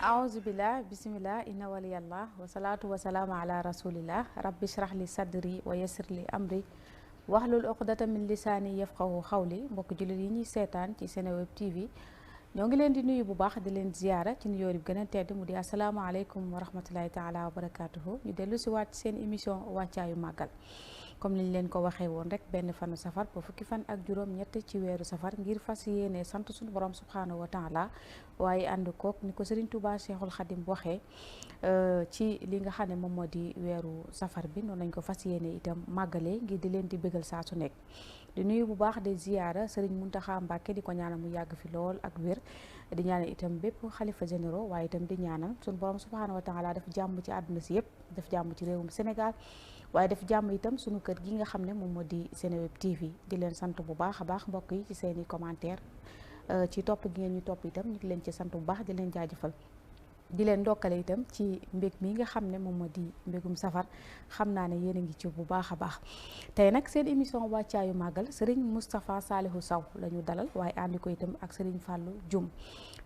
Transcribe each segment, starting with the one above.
aouzubillah bismillah inna waliyallah wasalaatu wasalaamu ala rasulillah rabbi shrah li sadri wa yassir li amri wahlul uqdata min lisaani yafqahu xawli mbokk jullit yi ñuy seetaan ci Seneweb TV ñoo ngi leen di nuyu bu baax di leen ziyaara ci nuyoo bi gën a tedd mu di asalaamaaleykum wa rahmatullahi taala wa barakatuhu ñu dellu si waat seen émission wàccaayu màggal comme niñ leen ko waxee woon rek benn fanu safar ba fukki fan ak juróom ñett ci weeru safar ngir fas yéene sant suñu borom subhanahu wa taala waaye ànd kook ni ko Serigne Touba Cheikhul Khadim waxee ci li nga xam ne moom moo di weeru safar bi noonu lañ ko fas yéene itam màggalee ngir di leen di bégal saa su nekk di nuyu bu baax de ziyaara Serigne Mountakha Mbacké di ko ñaanal mu yàgg fi lool ak wér di ñaanal itam bépp xalifa généraux waaye itam di ñaanal suñu borom subhanahu wa taala def jàmm ci àdduna si yëpp def jàmm ci réewum Sénégal waaye def jàmm itam sunu kër gi nga xam ne moom moo di Seneweb TV di leen sant bu baax a baax mbokk yi ci seeni commentaire ci topp gi ngeen ñu topp itam ñu ngi leen ci sant bu baax di leen jaajëfal di leen ndokkale itam ci mbég mi nga xam ne moom moo di mbégum safar xam naa ne yéen a ngi ci bu baax a baax tey nag seen émission wàccaayu màggal Serigne Moustapha Salihu Sow la ñu dalal waaye àndi ko itam ak Serigne Fallou Dioum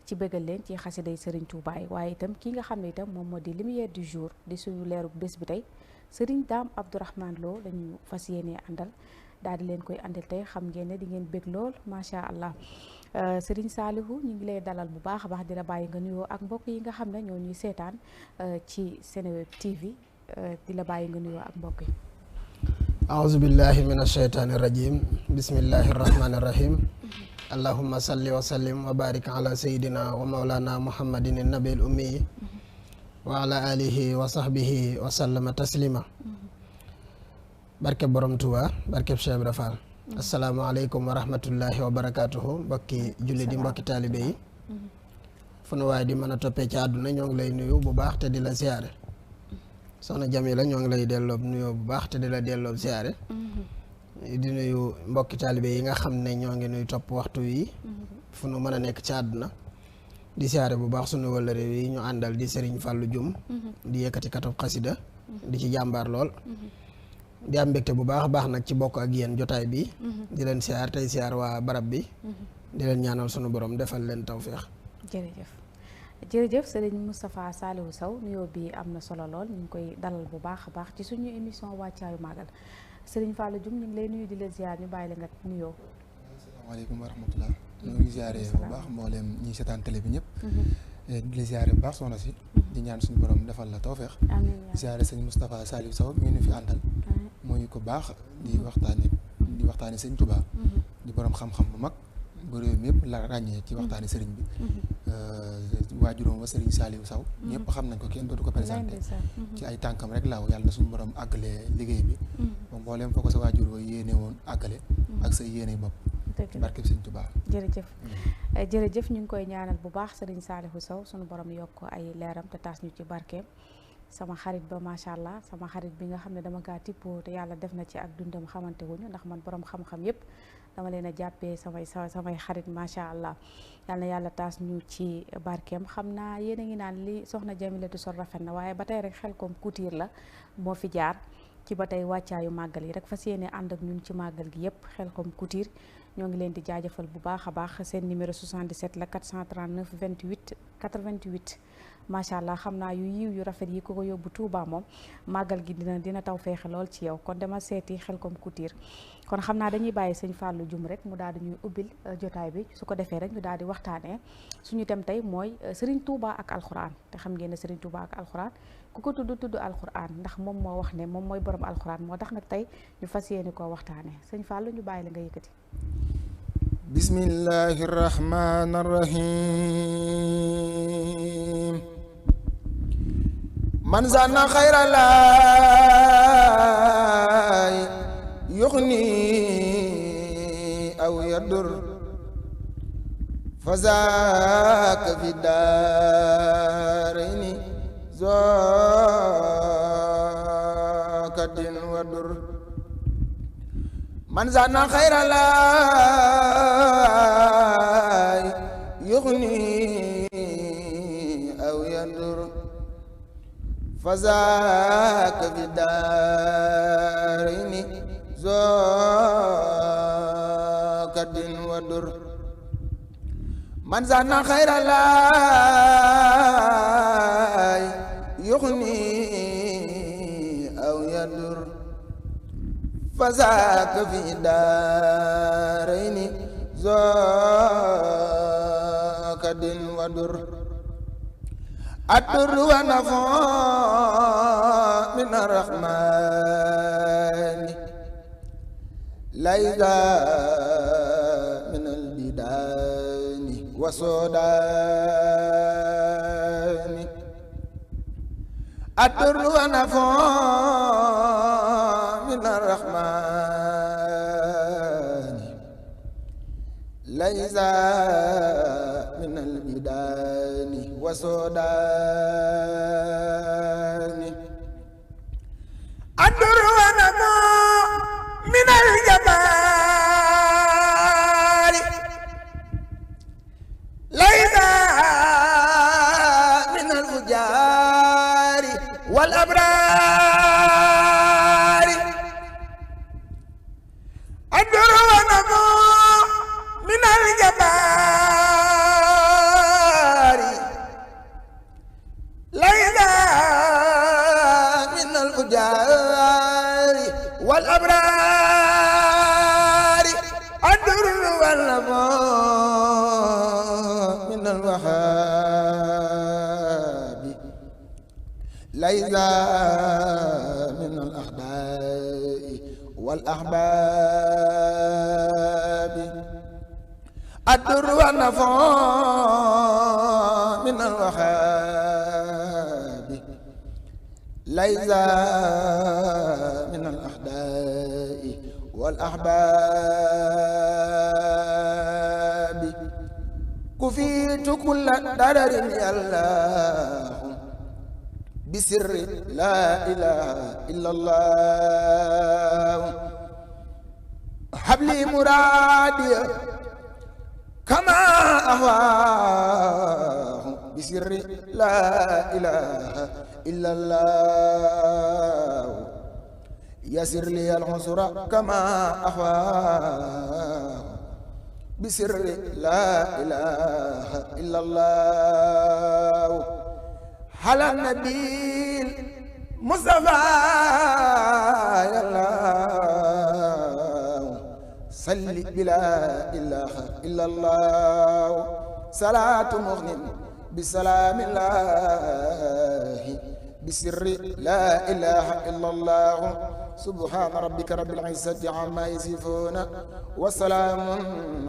ci bégal leen ci xasiday Serigne Touba waaye itam ki nga xam ne itam moom moo di lumière du jour di suñu leeru bés bi tey Serigne Dame Abdourahmane Lo lañu fas yéenee àndal daal di leen koy àndal tey xam ngeen ne di ngeen bég lool macha allah Serigne Salihu ñu ngi lay dalal bu baax a baax di la bàyyi nga nuyoo ak mbokk yi nga xam ne ñoo ñuy seetaan ci Seneweb TV di la bàyyi nga nuyoo ak mbokk yi. aouzu billahi min ashaytaani rajim bismillahi rahmaani rahim allahumma salli wa sallim wa barik ala sayidina wa maulana muhammadin nabil ummi wa ala alihi wa sahbihi wa sallama taslima barkeb borom Tuuba barkeb Cheikh Ibra Fall asalaamaaleykum wa rahmatullahi wa barakatuhu mbokki julli di mbokki taalibe yi fu nu waaye di mën a toppee ci àdduna ñoo ngi lay nuyu bu baax te di la siyaare soxna Jamila ñoo ngi lay delloob nuyoo bu baax te di la delloob siyaare di nuyu mbokki taalibe yi nga xam ne ñoo ngi nuy topp waxtu wi fu nu mën a nekk ci àdduna di siyaare bu baax sunu wala réew yi ñu àndal di Serigne Fallou Dioum di yëkkati katub xasida di ci jàmbaar lool di am mbégte bu baax a baax nag ci bokk ak yéen jotaay bi di leen siyaar tey siyaar waa barab bi di leen ñaanal sunu borom defal leen tawféex. jërëjëf Serigne Moustapha Salihu Sow nuyoo bi am na solo lool ñu ngi koy dalal bu baax a baax ci suñu émission wàccaayu màggal Serigne Fallou Dioum ñu ngi lay nuyu di la ziar ñu bàyyi la nga nuyoo. asalaamaaleykum wa rahmatulah. ñoo ngi ziare bu baax mboolem ñi seetaan télé bi ñëpp. di la ziare bu baax soxna si. di ñaan suñu borom defal la tawféex. amiin ziare sëñ Moustapha Salihu Sow mi ngi fi àndal. muy ko baax di waxtaane sëñ Touba. di borom xam-xam bu mag bu réew mi yëpp la ràññee ci waxtaane sëriñ bi. waajuróom wa sëriñ Salihu Sow. ñëpp xam nañ ko kenn dootu ko présenté. ci ay tànkam rek laaw yàlla na suñu borom àggale liggéey bi. ba mbooleem foo ko sa waajur wa yéene woon àggale. ak sa yéene bopp. barkeb sëñ Touba. jërëjëf ñu ngi koy ñaanal bu baax Serigne Salihu Sow sunu borom yokk ay leeram te taas ñu ci barkeem sama xarit ba macha allah sama xarit bi nga xam ne dama kaa tippoo te yàlla def na ci ak dundam xamante wuñu ndax man borom xam-xam yépp dama leen a jàppee samay xarit macha allah yal na yàlla taas ñu ci barkeem xam naa yéen a ngi naan li soxna Jamilatu sol rafet na waaye ba tey rek Xelcom Couture la moo fi jaar ci ba tey wàccaayu màggal yi rek fas yéene ànd ak ñun ci màggal gi yépp Xelcom Couture ñoo ngi leen di jaajëfal bu baax a baax seen numéro 77 la 439 28 88 macha allah xam naa yu yiw yu rafet yi ko yóbbu Touba moom màggal gi dina taw feexe lool ci yow kon dama seeti Xelcom Couture kon xam naa dañuy bàyyi sëñ Fallou Dioum rek mu daal di ñuy ubbil jotaay bi su ko defee rek ñu daal di waxtaanee suñu tem tey mooy Serigne Touba ak alxuraan te xam ngeen ne Serigne Touba ak alxuraan ku ko tudd alxuraan ndax moom moo wax ne moom mooy borom alxuraan moo tax nag tey ñu fas yéene koo waxtaanee sëñ Fallou ñu bàyyi la nga yëkkati. bismillahi rahmaani rahim. man zanna xayra laay yuxni aw yadur fa zaaka fi daarayni zakatin wadur man zanna xayra laay يغني أو يضر فذاك في الدارين ذو كد ودر من ظن خير الله يغني أو يضر فذاك في الدارين ذو كد ودر الدر والنفع من الرحمن ليس من البدان والسودان الدر والنفع من الرحمن ليس من البدان والسودان الدر والنفع من الجبال ليس من الفجار والأبرار الدر والنفع من الجبال ليس من الفجار والأبرار الدر والنفع من الوهاب ليس من الأعداء والأحباب الدر والنفع من الوهاب ليس من الأعداء والأحباب كفيت كل درر يا الله بسر لا إله إلا الله هب لي مرادي كما أهواه بسر لا إله إلا الله يسر لي العسر كما أهواه بسر لا إله إلا الله على النبي المصطفى يا الله صل بلا إله إلا الله صلاة مغنم بسلام الله بسر لا إله إلا الله سبحان ربك رب العزة عما يصفون وسلام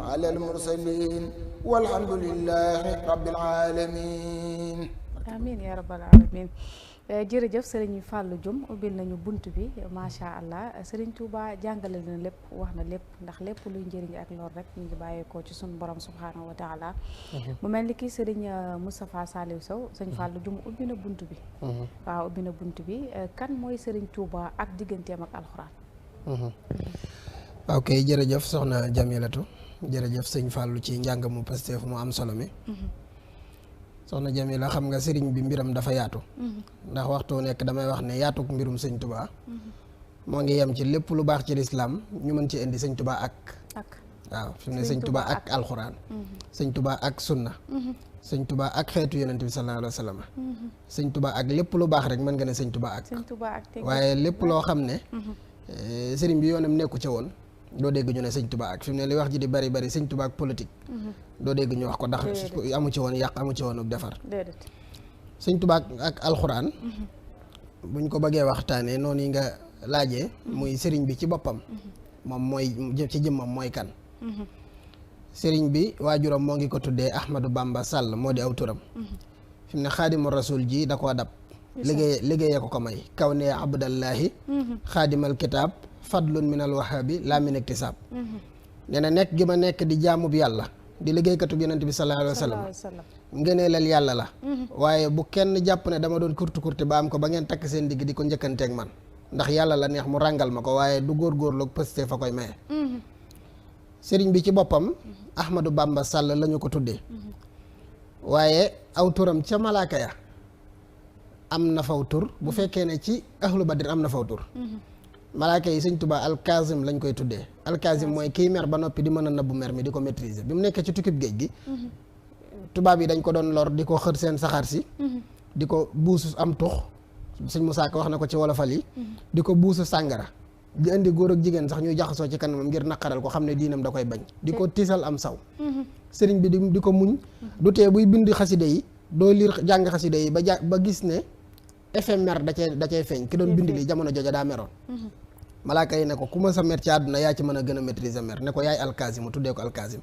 على المرسلين والحمد لله رب العالمين amiin yaa rabbal aalamiin jërëjëf sëriñ Fallou Dioum ubbil nañu bunt bi macha allah sëriñ Touba jàngale na lépp wax na lépp ndax lépp luy njëriñ ak lor rek ñu ngi bàyyeekoo ci sunu borom subhaanahu wa taala mu mel ni kii sëriñ Moustapha Saliou Sow sëriñ Fallou Dioum ubbi na bunt bi waaw ubbi na bunt bi kan mooy sëriñ Touba ak digganteem ak alxuraan ok jërëjëf soxna Jamilatu jërëjëf sëñ Fallou ci njàng mu Pastef mu am solo mi soxna Jamila xam nga sëriñ bi mbiram dafa yaatu ndax waxtu nekk damay wax ne yaatuk mbirum sëñ Touba moo ngi yem ci lépp lu baax ci lislaam ñu mën ci indi sëñ Touba ak waaw fi mu ne sëñ Touba ak alxuraan sëñ Touba ak sunna sëñ Touba ak xeetu yonent bi sallallahu alayhi wa sallam sëñ Touba ak lépp lu baax rek mën nga ne sëñ Touba ak waaye lépp loo xam ne sëriñ bi yoonam nekku ca woon doo dégg ñu ne sëñ Touba ak fi mu ne li wax ji di bari bari sëñ Touba ak politique doo dégg ñu wax ko ndax amu ci woon yàq amu ci woon defar sëñ Touba ak alxuraan buñ ko bëggee waxtaanee noonu yi nga laajee muy sëriñ bi ci boppam moom mooy ci jëmmam mooy kan sëriñ bi waajuram moo ngi ko tuddee Ahmadou Bamba Sall moo di aw turam fi mu ne xaadimu rasul ji da koo dab liggéeyee ko may kaw ne abdallahi xaadimal kitaab fadlun minal wahabi laa min iktisaab nee na nekk gi ma nekk di jaamub yàlla di liggéeykatub yonent bi sallallahu alayhi wa sallam ngëneelal yàlla la waaye bu kenn jàpp ne dama doon kurti ba am ko ba ngeen takk seen digg di ko njëkkanteeg man ndax yàlla la neex mu ràngal ma ko waaye du góorgóorlu pëste fa koy maye sëriñ bi ci boppam Ahmadou Bamba Sall la ñu ko tuddee waaye aw turam ca malaaka ya am na faw tur bu fekkee ne ci ahlu badr am na faw tur malaaka yi sëñ Tuubaa alkazim lañ koy tuddee alkazim mooy kiy mer ba noppi di mën a nëbbu mer mi di ko maîtriser bi mu nekkee ci tukkib géej gi tubaab yi dañ ko doon lor di ko xër seen saxaar si di ko buusu am tux sëñ Musaa Ka wax na ko ci wolofal yi di ko buusu sàngara di indi góor ak jigéen sax ñuy jaxasoo ci kanamam ngir naqaral ko xam ne diinam da koy bañ di ko tiisal am saw sëriñ bi di ko muñ du tee buy bind xaside yi doo liir jàng xaside yi ba gis ne éphémère da cee feeñ ki doon bind li jamono jooja daa meroon malaaka yi ne ko ku ma sa mer ci àdduna yaa ci mën a gën a maîtriser mer ne ko yaay alkazim mu tuddee ko alkazim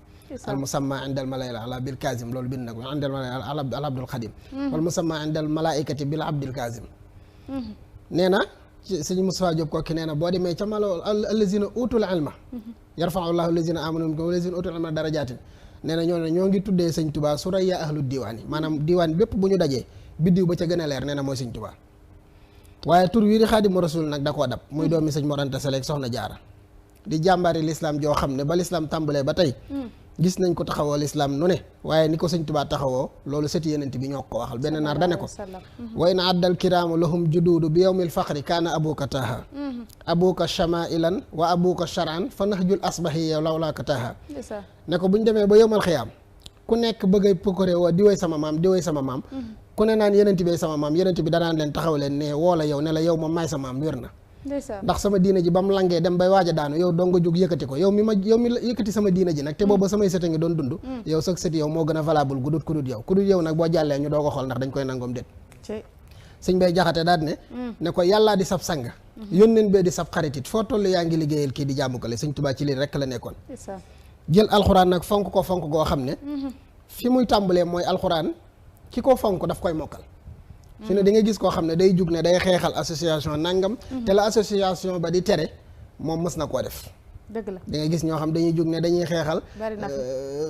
al musamma indal malaayil ala bil kazim loolu bind na ko indal malaayil al abdul xadim wal musamma indal malaikati bil abdil kazim nee na sëñ Moustapha Diop kooki nee na boo demee ca malo allazina utul ilma yarfa'u llahu allazina amanu minkum wallazina utul ilma darajaatin nee na ñoo ngi tuddee sëñ Tuubaa suraya ahlu diwaan yi maanaam diwaan bépp bu ñu dajee biddiw ba ca gën a leer nee na mooy sëñ Tuubaa waaye tur wi di Xaadimu Rasuul nag da koo dab muy doomi sëñ Mor Anta Sali ak Soxna Jaara di jàmbaari lislaam joo xam ne ba lislaam tàmbalee ba tey gis nañ ko taxawoo lislaam nu ne waaye ni ko sëñ Tuubaa taxawoo loolu sëti yenent bi ñoo ko waxal benn naar dane ko wa in addal kiraamu lahum juduudu bi yawmil faxri kaana abuka taaha abuka shamailan wa abuka sharan fa nahjul asbahi yow lawlaaka taaha ne ko bu ñu demee ba yowmal xiyaam ku nekk bëgg a pukkare woo di woy sama maam di woy sama maam ku ne naan yenent bi sama maam yenent bi danaan leen taxaw leen ne woo la yow ne la yow moom maay sa maam wér na ndax sama diina ji ba mu langee dem bay waaj a daanu yow doo nga jóg yëkkati ko yow mi yëkkati sama diina ji nag te booba samay sëte ngi doon dund yow sax sëti yow moo gën a valable ku dut yow nag boo jàllee ñu doo ko xool ndax dañ koy nangoom déet sëñ bay jaxate daal ne ko yàllaa di sab sang yónneen bee di sab xaritit foo toll yaa ngi liggéeyal kii di jaamu ko le sëñ Tuubaa ci lii rek la nekkoon jël alxuraan nag fonk ko fonk goo xam ne fi muy tàmbalee mooy alxuraan ki ko fonk daf koy mokkal su ne da nga gis koo xam ne day jug ne day xeexal association nangam te la association ba di tere moom mës na koo def dëgg la da nga gis ñoo xam dañuy jug ne dañuy xeexal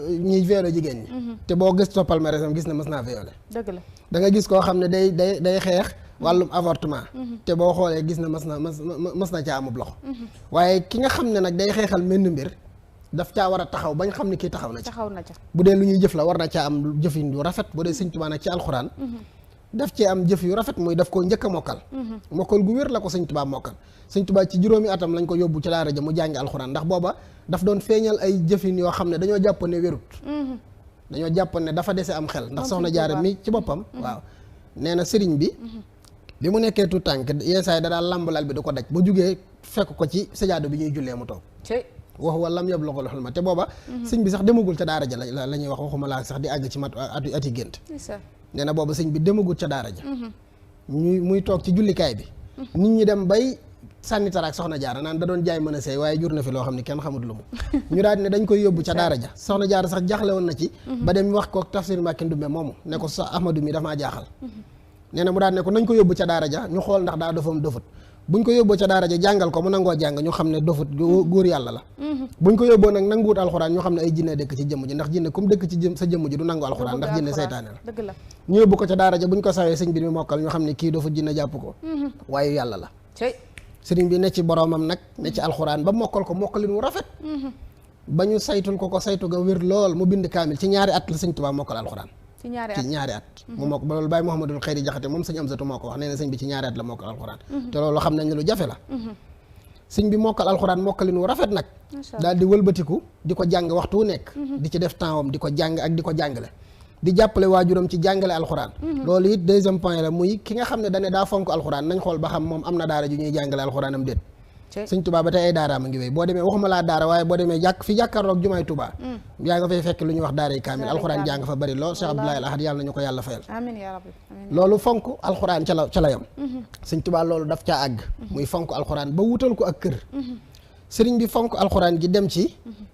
ñuy violé jigéen ñi te boo gis toppal ma resam gis ne mës naa violé dëgg la da nga gis koo xam ne day xeex wàllum avortement te boo xoolee gis ne mës na ca amub loxo waaye ki nga xam ne nag day xeexal menn mbir daf caa war a taxaw bañ xam ne kii taxaw na ca bu dee lu ñuy jëf la war na caa am jëfin yu rafet bu dee Sëñ Tuubaa nag ci alxuraan daf cee am jëf yu rafet muy daf ko njëkk a mokkal mokkal gu wér la ko Sëñ Tuubaa mokkal Sëñ Tuubaa ci juróomi atam lañ ko yóbbu ci daara ja mu jàngi alxuraan ndax booba daf doon feeñal ay jëfin yoo xam ne dañoo jàpp ne wérut dañoo jàpp ne dafa dese am xel ndax Soxna Jaara mi ci boppam waaw nee na sëriñ bi mu nekkee tout tànk yenn saa yi da daal lamb lal bi du ko daj ba jugee fekk ko ci sajaado bi ñuy jullee mu toog wax wala lam yóbbu loxo ma te booba sëñ bi sax demagul ca daara ja la ñuy wax waxuma laa sax di àgg ci ati gént nee na booba sëñ bi demagul ca daara ja muy toog ci jullikaay bi nit ñi dem bay sànni taraak Soxna Jaara naan da doon jaay mën a seey waaye jur na fi loo xam ne kenn xamut lu mu ñu daal ne dañ koy yóbbu ca daara ja Soxna Jaara sax jaaxle woon na ci ba dem wax ko Tafsir Mbàkke Ndumbe moomu ne ko sa Ahmadu mi dafa maa jaaxal nee na mu daal ne ko nañ ko yóbbu ca daara ja ñu xool ndax daa dofam dofut buñ ko yóbboo ca daara ja jàngal ko mu nangoo jàng ñu xam ne dofut góor yàlla la buñ ko yóbboo nag nanguwut alxuraan ñu xam ne ay jinne dëkk ci jëmm ji ndax jinne comme dëkk ci sa jëmm ji du nangu alxuraan ndax jinne seytaane la ñu yóbbu ko ca daara ja buñ ko sawee sëñ bi mi mokkal ñu xam ne kii dofut jinne jàpp ko waaye yàlla la sëriñ bi ne ci boroomam nag ne ci alxuraan ba mokkal ko mokkalin wu rafet ba ñu saytul ko saytu ga wér lool mu bind kaamil ci ñaari at la sëñ Tuubaa mokkal alxuraan ci ñaari at mu moo ko ba loolu Baye Mouhamadul Xayri Jaxate moom sëñ Amsatu moo ko wax nee na sëñ bi ci ñaari at la mokkal alxuraan te loolu xam nañ ne lu jafe la sëñ bi mokkal alxuraan mokkalin wu rafet nag daal di wëlbatiku di ko jàng waxtu wu nekk di ci def tempsam di ko jàng ak di ko jàngale di jàppale waajuram ci jàngale alxuraan loolu it deuxième point la muy ki nga xam ne dane daa fonk alxuraan nañ xool ba xam moom am na daara ju ñuy jàngale alxuraanam déet sëñ Tuubaa ba tey ay daaraam a ngi wéy boo demee waxuma laa daara waaye boo demee fi jàkkaarloog jumaay Tuubaa yaa nga fay fekk lu ñuy wax daara yi kaamil alxuraan jàng fa bari lool Cheikh Abdoulaye Al Ahad yàlla nañu ko yàlla fayal amiin yaa rabbi loolu fonk alxuraan ca la yam sëñ Tuubaa loolu daf caa àgg muy fonk alxuraan ba wutal ko ak kër sëriñ bi fonk alxuraan gi dem ci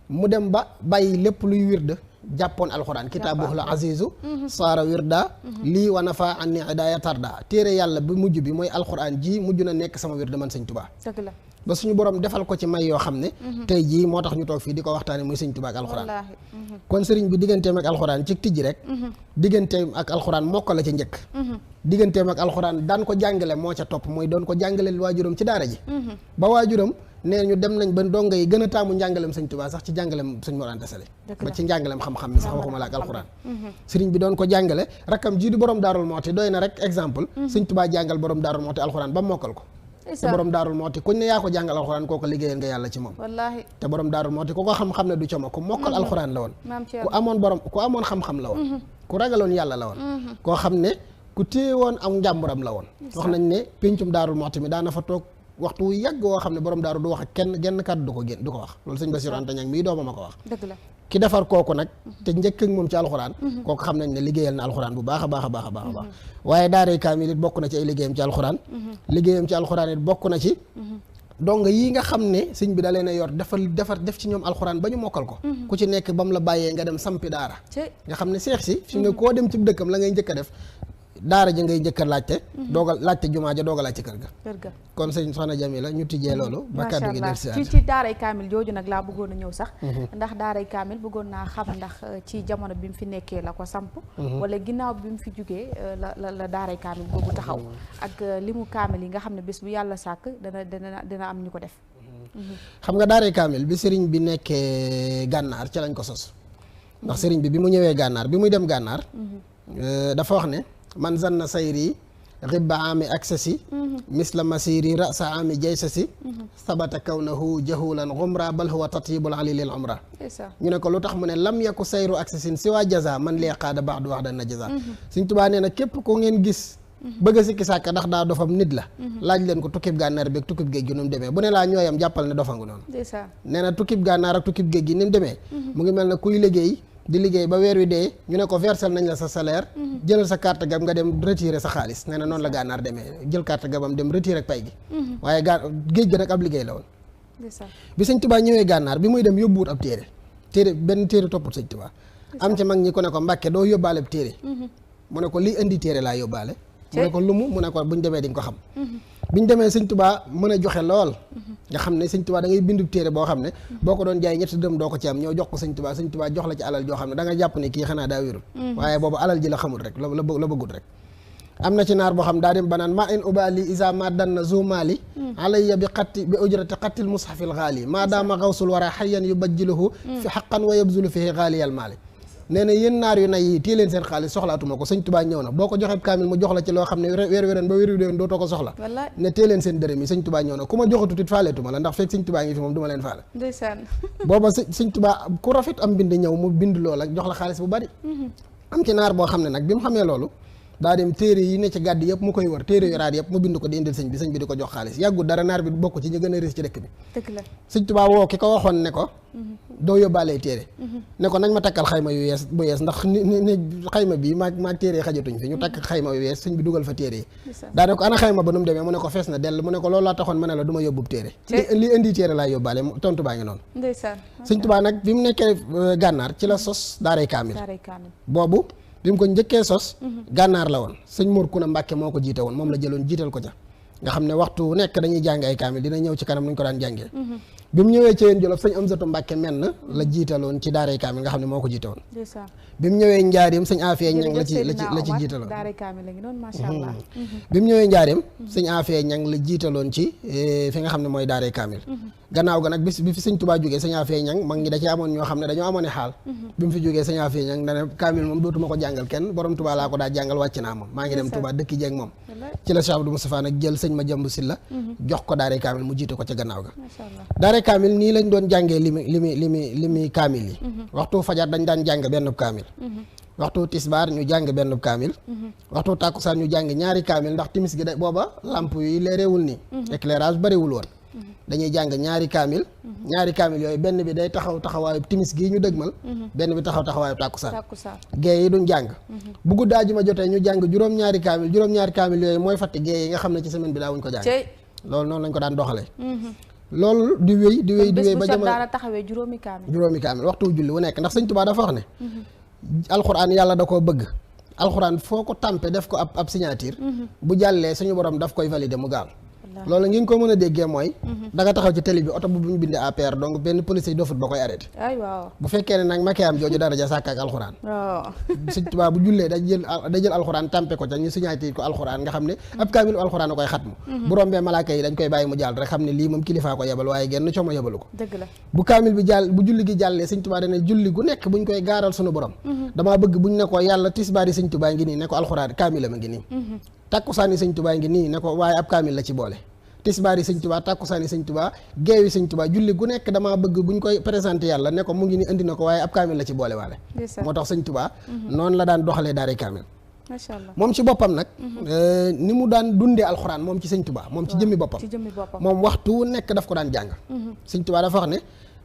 mu dem ba bàyyi lépp luy wirde jàppoon alxuraan kitaabuhu la azizu saara wirda lii wa nafa an ni idaaya tarda téere yàlla bi mujj bi mooy alxuraan ji mujj na nekk sama wirde man sëñ Tuubaa ba suñu borom defal ko ci may yoo xam ne tey jii moo tax ñu toog fii di ko waxtaane muy sëñ Tuubaa ak alxuraan kon sëriñ bi digganteem ak alxuraan ci tijji rek digganteem ak alxuraan mokk la ca njëkk digganteem ak alxuraan daan ko jàngale moo ca topp mooy doon ko jàngale waajuram ci daara ji ba waajuram nee ñu dem nañ ba donga yi gën a taamu njàngalem sëñ Tuubaa sax ci njàngalem sëñ Mor Anta Sali ba ci njàngalem xam-xam mi sax waxuma la ak alxuraan sëriñ bi doon ko jàngale rakkam jii di borom Daarul Mooti doy na rek exemple sëñ Tuubaa jàngal borom Daarul Mooti alxuraan ba mokkal ko te borom Daarul Mooti kuñ ne yaa ko jàngal alxuraan kooku liggéeyal nga yàlla ci moom wallaahi te borom Daarul Mooti ku ko xam-xam ne du coomo ku mokkal alxuraan la woon ku amoon xam-xam la woon ku ragaloon yàlla la woon koo xam ne ku téye woon am njàmburam la woon wax nañ ne péncum Daarul Mooti mi daana fa toog waxtu wu yàgg woo xam ne borom daaru du wax ak kenn genn kàddu du ko wax loolu sëñ Bassirou Anta Niang mii doomam a ko wax dëgg la ki defar kooku nag te njëkk ak moom ci alxuraan kooku xam nañ ne liggéeyal na alxuraan bu baax a baax a baax a baax a baax waaye daaray kaamil it bokk na ci ay liggéeyam ci alxuraan liggéeyam ci alxuraan it bokk na ci donc yii nga xam ne sëñ bi da leen a yor def ci ñoom alxuraan ba ñu mokkal ko ku ci nekk ba mu la bàyyee nga dem sampi daara nga xam ne seex si fi mu ne koo dem ci dëkkam la ngay njëkk a def daara ji ngay njëkk a laajte dooga laajte jumaa ja dooga laajte kër ga kon sëñ soxna Jamila ñu tijjee loolu ba kàddu gi del si ci daaray kaamil jooju nag laa bëggoon a ñëw sax ndax daaray kaamil bëggoon naa xam ndax ci jamono bi mu fi nekkee la ko samp wala ginnaaw bi mu fi jugee la daaray kaamil boobu taxaw ak limu kaamil yi nga xam ne bés bu yàlla sàkk dina am ñu ko def xam nga daaray kaamil bi sëriñ bi nekkee gànnaar ci lañ ko sos ndax sëriñ bi mu ñëwee gànnaar bi muy dem gànnaar dafa wax ne man zanna sayri ribba ami aksasi misla masiri rasa ami jaysasi sabata kawnahu jahulan xumra bal huwa tatyibul ali lil umra ñu ne ko lu tax mu ne lam yaku sayru aksasin si waa jaza man lee qaada baax du wax dan na jaza Sëñ Tuubaa nee na képp ko ngeen gis bëgg a sikki sàkk ndax daa dofam nit la laaj leen ko tukkib gànnaar bi ak tukkib géej gi nu mu demee bu ne laa ñooyam jàppal ne dofangu noonu nee na tukkib gànnaar ak tukkib géej gi ni mu demee mu ngi mel ne kuy liggéey di liggéey ba weer wi dee ñu ne ko versel nañ la sa salaire jëlal sa carte gab nga dem retirer sa xaalis nee na noonu la gànnaar demee jël carte gabam dem retirer ak pay gi waaye géej ga nag ab liggéey la woon bi sëñ Tuubaa ñëwee gànnaar bi muy dem yóbbuwut ab téere benn téere topput sëñ Tuubaa am ci mag ñi ko ne ko Mbàkke doo yóbbaale ab téere mu ne ko lii indi téere laa yóbbaale mu ne ko lumu mu ne ko buñ demee di nga ko xam biñ demee sëñ Tuubaa mën a joxe lool nga xam ne sëñ Tuubaa da ngay bindu téere boo xam ne boo ko doon jaay ñetti dërëm doo ko ci am ñëw jox ko sëñ Tuubaa jox la ci alal joo xam ne da nga jàpp ne kii xanaa daa wérul waaye boobu alal ji la xamul rek la bëggut rek am na ci naar boo xam daa dem banaan ma in ubali isa ma danna zumali alayya bi ujrati xattil mushafil xaali maa daama xawsul wara xayyan yu bajjiluhu fi xaqan wa yabzulu fihi xaaliyal maali nee na yéen naar yu nay yi téye leen seen xaalis soxlaatuma ko sëñ Tuubaa ñëw na boo ko joxee kaamil mu jox la ci loo xam ne weer ba wéru déwén dootoo ko soxla ne téye leen seen dërëm yi sëñ Tuubaa ñëw na ku ma joxatut it faaleetuma la ndax fekk sëñ Tuubaa ngi fi moom du ma leen faale ndeysaan booba sëñ Tuubaa ku rafet am bind ñëw mu bind loola jox la xaalis bu bari am ci naar boo xam ne nag bi mu xamee loolu daa dem téere yi ne ci gàdd yëpp mu koy wër téere yu raar yëpp mu bind ko di indil sëñ bi di ko jox xaalis yàggul dara naar bi bokk ci ñu gën a riis ci dëkk bi sëñ Tuubaa woo ki ko waxoon ne ko doo yóbbaalee téere ne ko nañ ma takkal xayma yu bu yees ndax ni xayma bi maag téere xajatuñ fi ñu takk xayma yu yees sëñ bi dugal fa téere yi daa ne ko ana xayma ba nu mu demee mu ne ko fees na dell mu ne ko loolu laa taxoon ma ne la du ma yóbbub téere li indi téere laa yóbbaale tontu baa ngi noonu sëñ Tuubaa nag bi mu nekkee gànnaar ci la sos daaray kaamil boobu bi mu ko njëkkee sos gànnaar la woon sëñ Mor Kuna Mbàkke moo ko jiite woon moom la jëloon jiital ko ca nga xam ne waxtu nekk dañuy jàng ay kaamil dina ñëw ci kanam nuñ ko daan jàngee bi mu ñëwee ci yéen Jolof sëñ Amsatu Mbàkke menn la jiitaloon ci daaray kaamil nga xam ne moo ko jiite woon bi mu ñëwee njaareem sëñ Afee Ñang la ci jiitaloon bi mu ñëwee njaareem sëñ Afee Ñang la jiitaloon ci fi nga xam ne mooy daaray kaamil gannaaw ga nag bi fi sëñ Tuubaa jógee sëñ Afee Ñang mag ñi da ci amoon ñoo xam ne dañoo amoon xaal bi mu fi jógee sëñ Afee Ñang dane kaamil moom dootuma ko jàngal kenn borom Tuubaa laa ko daa jàngal wàcc naa moom maa ngi dem Tuubaa dëkki jeeg moom ci la Cheikh Abdou Moustapha nag jël sëñ Madiambou Sylla jox ko daaray kaamil mu jiite ko ca gannaaw ga daaray kaamil nii lañ doon jàngee limi kaamil yi waxtu fajar dañ daan jàng benn kaamil waxtu tisbaar ñu jàng benn kaamil waxtu tàkkusaan ñu jàng ñaari kaamil ndax timis gi de booba lamp yi leereewul nii éclairage bariwul woon dañuy jàng ñaari kaamil yooyu benn bi day taxawaayu timis gii ñu dëgmal benn bi taxawaayu tàkkusaan gée yi duñ jàng bu guddi àjjuma jotee ñu jàng juróom-ñaari kaamil yooyu mooy fatti gée yi nga xam ne ci semaine bi daawuñ ko jàng loolu noonu lañ ko daan doxalee loolu di wéy ba jamono daana taxawee juróomi kaamil waxtu julli wu nekk ndax sëñ Tuubaa dafa wax ne alxuraan yàlla da koo bëgg alxuraan foo ko tàmpe def ko ab signature bu jàllee suñu borom daf koy valider mu gaaw loolu ngi ko mën a déggee mooy da nga taxaw ci télé bi oto bu ñu bindee APR donc benn policier dofut ba koy arrêté ay waaw bu fekkee ne nag makee am jooju daraja sàkk ak alxuraan Sëñ Tuubaa bu jullee da jël alxuraan tàmpe ko ca ñu signaté ko alxuraan nga xam ne ab kaamilu alxuraan a koy xatmu bu rombee malaaka yi dañ koy bàyyi mu jàll rek xam ne lii moom kilifaa ko yebal waaye genn coomo yebalu ko dëgg la bu kaamil bi jàll bu julli gi jàllee Sëñ Tuubaa dana julli gu nekk buñ koy gaaral sunu borom damaa bëgg buñ ne ko yàlla tisbaari Sëñ Tuubaa ngi nii ne ko alxuraan kaamilam a ngi nii takkusaani Sëñ Tuubaa ngi nii ne ko waaye ab kaamil la ci boole tisbaari Sëñ Tuubaa takkusaani Sëñ Tuubaa geewi Sëñ Tuubaa julli gu nekk damaa bëgg buñ koy présenté yàlla ne ko mu ngi ni indi na ko waaye ab kaamil la ci boole waale moo tax Sëñ Tuubaa noonu la daan doxalee daari kaamil macha Allah moom ci boppam nag ni mu daan dundee alxuraan moom ci Sëñ Tuubaa moom ci jëmmi boppam moom waxtu wu nekk daf ko daan jàng Sëñ Tuubaa dafa wax ne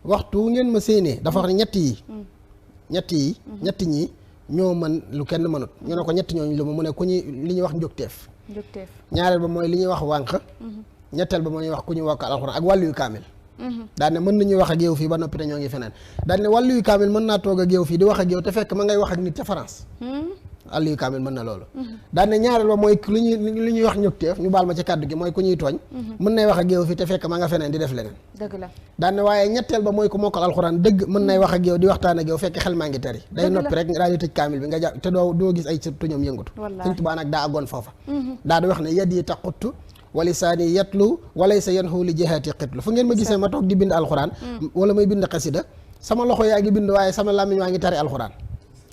waxtu wu ngeen ma séenee dafa wax ne ñett ñi ñoo mën lu kenn mënut ñu ne ko ñett ñooñu lu mu ne ku ñuy li ñuy wax njógteef ñaareel ba mooy li ñuy wax wànq ñetteel ba mooy wax ku ñuy wokkal alxuraan ak wàllu yu kaamil daan ne mën nañuy wax ak yow fii ba noppi te ñoo ngi feneen daan ne wàllu yu kaamil mën naa toog ak yow fii di wax ak yow te fekk ma ngay wax ak nit ca France wàllu yu kaamil mën na loolu daan ne ñaareel ba mooy li ñuy wax ñëgteef ñu baal ma ci kàddu gi mooy ku ñuy tooñ mën nay wax ak yow fii te fekk ma nga feneen di def leneen dëgg la daan ne waaye ñetteel ba mooy ku mokkal alxuraan dëgg mën nay wax ak yow di waxtaan ak yow fekk xel maa ngi tari day noppi rek daal di tëj kaamil bi nga jàpp te doo gis ay tuñam yëngutu Sëñ Tuubaa nag daa àggoon foofa daa di wax ne yad yi taquttu wa lisaani yatlu walaysa yanhu li jihaati xitlu fu ngeen ma gisee ma toog di bind alxuraan wala may bind xasida sama loxo yaa ngi bind waaye sama làmmiñ waa ngi tari alxuraan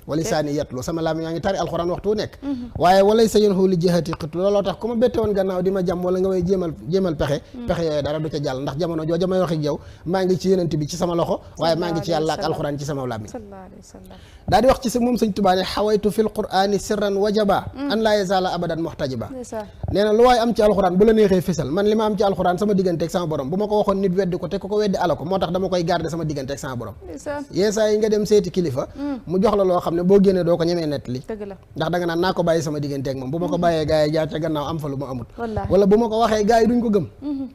wala saani yatlu sama làmmiñ waa ngi tari alxuraan waxtu wu nekk waaye walay sa yéen xooli jihaati xitlu looloo tax ku ma bette woon gannaaw di ma jàmm wala nga may jéemal pexe yooyu dara du ca jàll ndax jamono jooja may wax ak yow maa ngi ci yenent bi ci sama loxo waaye maa ngi ci yàlla ak alxuraan ci sama làmmiñ daal di wax ci moom Sëñ Tuubaa ne xawaytu fil qur'ani sirran wajaba an laa yazala abadan muhtajiba nee na lu waay am ci alxuraan bu la neexee fésal man li ma am ci alxuraan sama digganteeg sama borom bu ma ko waxoon nit weddi ko te ku ko weddi ala ko moo tax dama koy garder sama digganteeg sama borom yeesaa yi nga dem seeti kilifa mu jox la loo xam ne boo génnee doo ko ñemee nett li ndax da nga naan naa ko bàyyi sama digganteeg moom bu ma ko bàyyee gars yi jaar ca gannaaw am fa lu ma amut wala bu ma ko waxee gars yi duñ ko gëm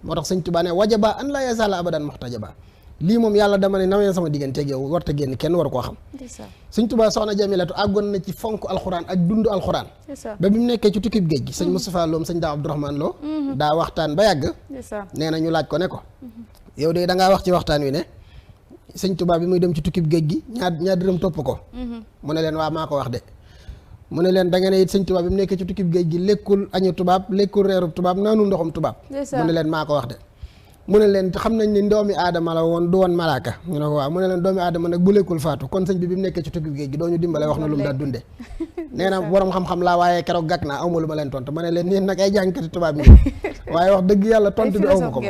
moo tax Sëñ Tuubaa ne wajaba an laa yazala abadan muhtajaba lii moom yàlla dama ne nawee sama digganteeg yow warta génn kenn war koo xam Sëñ Tuubaa soxna Jamilatu àggoon na ci fonk alxuraan ak dund alxuraan ba bi mu nekkee ci tukkib géej gi sëñ Moustapha Loom sëñ daa Abdourahmane Lo daa waxtaan ba yàgg nee na ñu laaj ko ne ko yow de da ngaa wax ci waxtaan wi ne Sëñ Tuubaa bi muy dem ci tukkib géej gi ñaar dërëm topp ko mu ne leen waa maa ko wax de mu ne leen da ngeen ne it Sëñ Tuubaa bi mu nekkee ci tukkib géej gi lekkul añu tubaab lekkul reerub tubaab naanul ndoxum tubaab mu ne leen maa ko wax de mu ne leen xam nañ ni doomi aadama la woon du woon malaaka ñu ne ko waaw mu ne leen doomi aadama nag bu lekkul faatu kon sëñ bi mu nekkee ci tukki géej gi doo ñu dimbale wax na lu mu daa dunde nee na borom xam-xam laa waaye keroog gàkk naa awma lu ma leen tontu ma ne leen nii nag ay jàngkati tubaab yi waaye wax dëgg yàlla tontu bi awma ko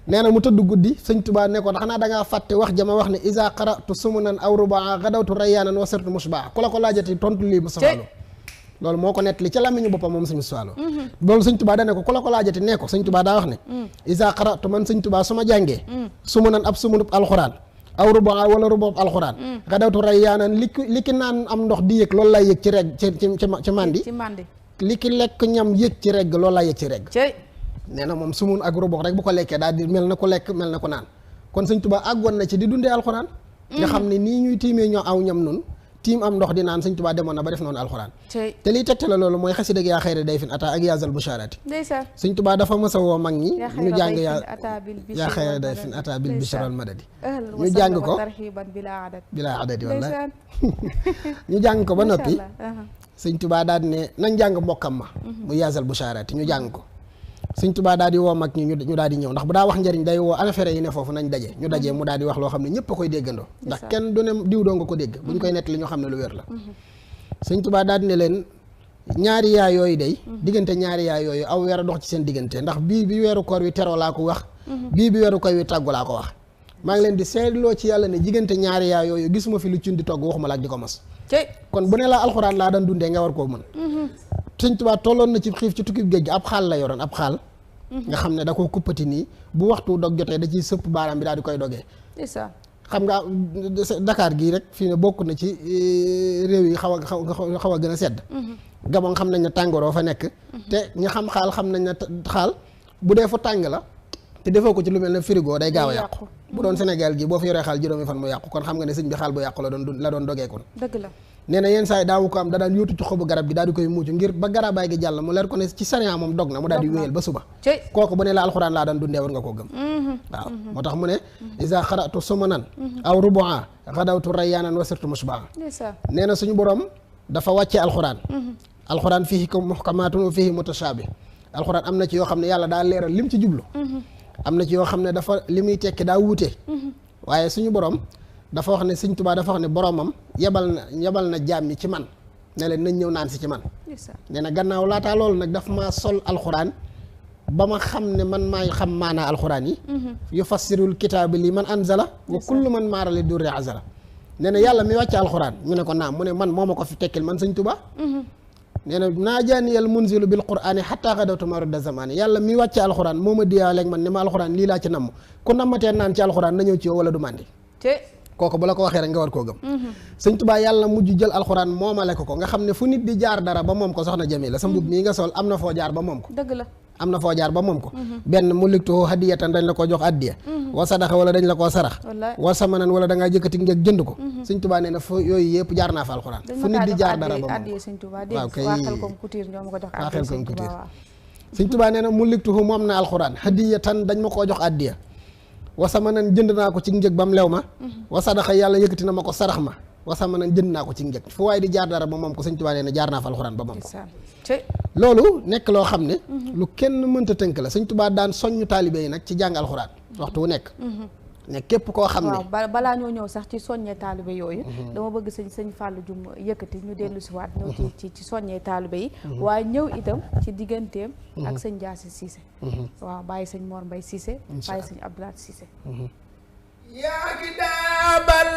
nee na mu tëdd guddi Sëñ Tuubaa ne ko xanaa da ngaa fàtte wax jama wax ne isa qaratu sumunan aw rubaa gadawtu rayyaanan wa sirtu musbaa ku la ko laajati tontu lii Moustapha Lo loolu moo ko nettali ca làmmiñu boppam moom Sëñ Moustapha Lo loolu Sëñ Tuubaa dane ko ku la ko laajati nee ko Sëñ Tuubaa daa wax ne isa qaratu man Sëñ Tuubaa su ma jàngee sumunan ab sumunub alxuraan aw rubaa wala ruboob alxuraan gadawtu rayyaanan li ki naan am ndox di yëg loolu lay yëg ci reg ci mandi li ki lekk ñam yëg ci regg loolu lay yëg ci regg nee na moom sumun ak ruboox rek bu ko lekkee daal di mel na ku lekk mel na ku naan kon Sëñ Tuubaa àggoon na ci di dundee alxuraan nga xam ne nii ñuy tiimee ñoo aw ñam nun tiim am ndox di naan Sëñ Tuubaa demoon na ba def noonu alxuraan te liy tegte la loolu mooy xasida yaa xayra day fin ata ak yaazal busharati Sëñ Tuubaa dafa mës a woo mag ñi ñu jàng yaa xayra day fin ata bil bishral madadi ñu jàng ko bilaa adadi wallaay ñu jàng ko ba noppi Sëñ Tuubaa daal di ne nañ jàng mbokkam ma mu yaazal busharati ñu jàng ko Sëñ Tuubaa daal di woo mag ñi ñu daal di ñëw ndax bu daa wax njëriñ day woo affaire yi ne foofu nañ daje ñu dajee mu daal di wax loo xam ne ñëpp a koy déggandoo ndax kenn du ne diw doo nga ko dégg bu ñu koy nettali ñu xam ne lu wér la Sëñ Tuubaa daal di ne leen ñaari yaay yooyu day diggante ñaari yaay yooyu aw weer a dox ci seen diggante ndax bii bi weeru koor wi teroo laa ko wax bii bi weeru koor wi tàggu laa ko wax maa ngi leen di seetloo ci yàlla ne diggante ñaari yaay yooyu gisuma fi lu cun di togg waxuma la ak di ko mas kon bu ne laa alxuraan laa daan dundee nga war koo mën Sëñ Tuubaa tolloon na ci xiif ci tukki géej gi ab xaal la yoroon ab xaal nga xam ne da koo kuppati nii bu waxtu dog jotee da ciy sëpp baaraam bi daal di koy dogee xam nga Dakar gii rek fii ne bokk na ci réew yi xaw a gën a sedd Gabon xam nañ ne tàngooroo fa nekk te ñi xam xaal xam nañ ne xaal bu dee fu tàng la te defoo ko ci lu mel ne frigo day gaaw a yàqu bu doon Sénégal gi boo fi yoree xaal juróomi fan mu yàqu kon xam nga ne sëñ bi xaal bu yàqu la doon dogee kon nee na yenn saa yi daawu ko am da daan yóotu ci xobu garab gi daal di koy muucu ngir ba garabaay gi jàll mu leer ko ne ci sariya moom dog na mu daal di wéyal ba suba kooku bu ne la alxuraan laa daan dundee war nga koo gëm waaw moo tax mu ne isa xaratu sumanan aw rubua xadawtu rayyaanan wa sirtu musbaa nee na suñu borom dafa wàcce alxuraan alxuraan fihi muhkamaatun wa fihi mutashaabih alxuraan am na ci yoo xam ne yàlla daa leeral lim ci jublu am na ci yoo xam ne dafa li muy tekki daa wuute waaye suñu borom dafa wax ne Sëñ Tuubaa dafa wax ne boromam yebal na jaam ñi ci man ne leen nañ ñëw naan si ci man nee na gannaaw laataa loolu nag daf maa sol alxuraan ba ma xam ne man maay xam maanaa alxuraan yi yufassirul kitaabi li man anzala wa kullu man maarali durri azala nee na yàlla mi wàcce alxuraan ñu ne ko naam mu ne man moo ma ko fi tekkil man Sëñ Tuubaa nee na naajaaniyal munzilu bil qur'aani xataa xadawtu marudda zamaani yàlla mi wàcce alxuraan moo ma diyaaleeg man ne ma alxuraan lii laa ci namm ku nammatee naan ci alxuraan na ñëw ci yow wala du màndi kooku bu la ko waxee rek nga war koo gëm Sëñ Tuubaa yàlla mujj jël alxuraan moomale ko nga xam ne fu nit di jaar dara ba moom ko soxna Jamila sa mbub mii nga sol am na foo jaar ba moom ko dëgg la am na foo jaar ba moom ko benn mu ligtuhu hadiyatan dañ la ko jox addiya wa sadaxa wala dañ la koo sarax wa samanan wala da ngaa jëkkati njëg jënd ko Sëñ Tuubaa nee na fu yooyu yëpp jaar naa fa alxuraan fu nit di jaar dara ba moom waaw kay waaxel kom couture Sëñ Tuubaa nee na mu ligtuhu moom na alxuraan hadiyatan dañ ma koo jox addiya wasamanan jënd naa ko ci njëg ba mu lew ma wa sadaxa yàlla yëkkati na ma ko sarax ma wasamanan jënd naa ko ci njëg fu waaye di jaar dara ba moom ko Sëñ Tuubaa nee na jaar naa fa alxuraan ba moom ko loolu nekk loo xam ne lu kenn mënta tënk la Sëñ Tuubaa daan soññu taalibe yi nag ci jàng alxuraan waxtu wu nekk ne képp koo xam ne waaw balaa ñoo ñëw sax ci soññee taalibe yooyu dama bëgg sëñ Fallou Dioum yëkkati ñu dellu si waat ñëw ci soññee taalibe yi waaye ñëw itam ci digganteem ak sëñ Jaasi Cissé waaw bàyyi sëñ Mor Mbay Cissé bàyyi sëñ Abdoulaye Cissé yaa kitaabal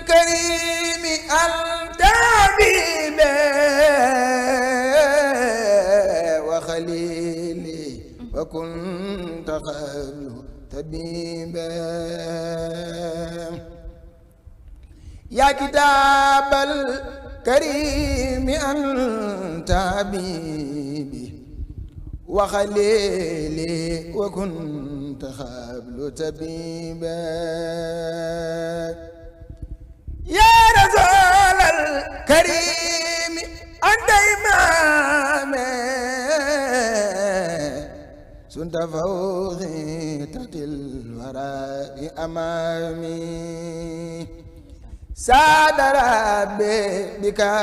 karimi altabibe wa xalili wa kunta qablu tabiba yaa kitaabal karimi anta habibi wa xalili wa kunta qablu tabiba yaa rasulal karimi anta imaame sunta fawqi tatil wara'i amami saada rabbi bika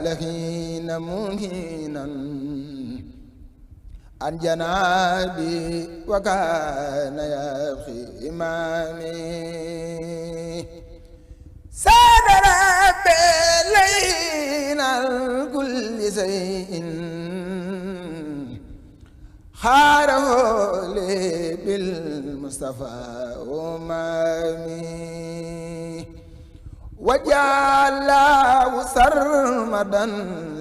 lahina muhinan an janabi wa kana yabqi imami saada rabbi lahina kulli shay'in xaarahu li bil Mustafa umami wajaalahu sarmadan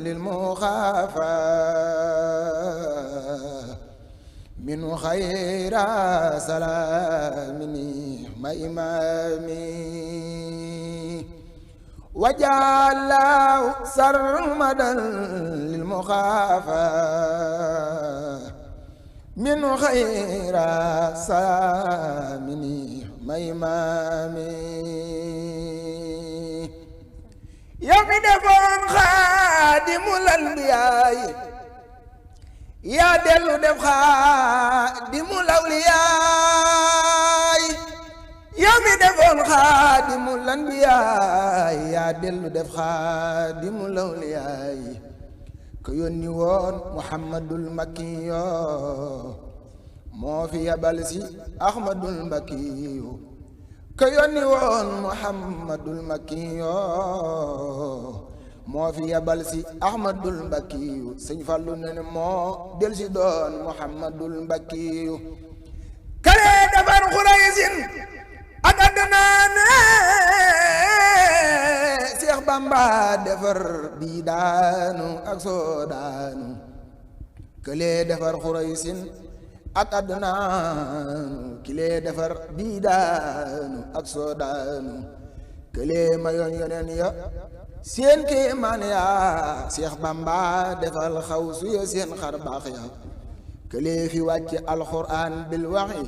lil muxaafa minu xayra salaamini ma imami wajaalahu sarmadan lil muxaafa min xayra saamini maymami yow mi defoon xaadimul anbiyaay yaa dellu def xaadimul awliyaay yow mi defoon xaadimul anbiyaay yaa dellu def xaadimul awliyaay ko yónni woon Muhammadul Makkiyo moo fi yabal si Ahmadul Makkiyo ko yónni woon Muhammadul Makkiyo moo fi yabal si Ahmadul Makkiyo Sëñ Fallu ne ne moo del si doon Muhammadul Makkiyo kale defar Xuraysin ak Adnaane Seex Bamba defar bii daanu ak soodaanu kële defar Xuraysin ak Adnaanu kile defar bii daanu ak soodaanu kële mayoon yoneen ya seen kéemaan ya Seex Bamba defal xawsu ya seen xar baax ya kële fi wàcce alxuraan bil waxi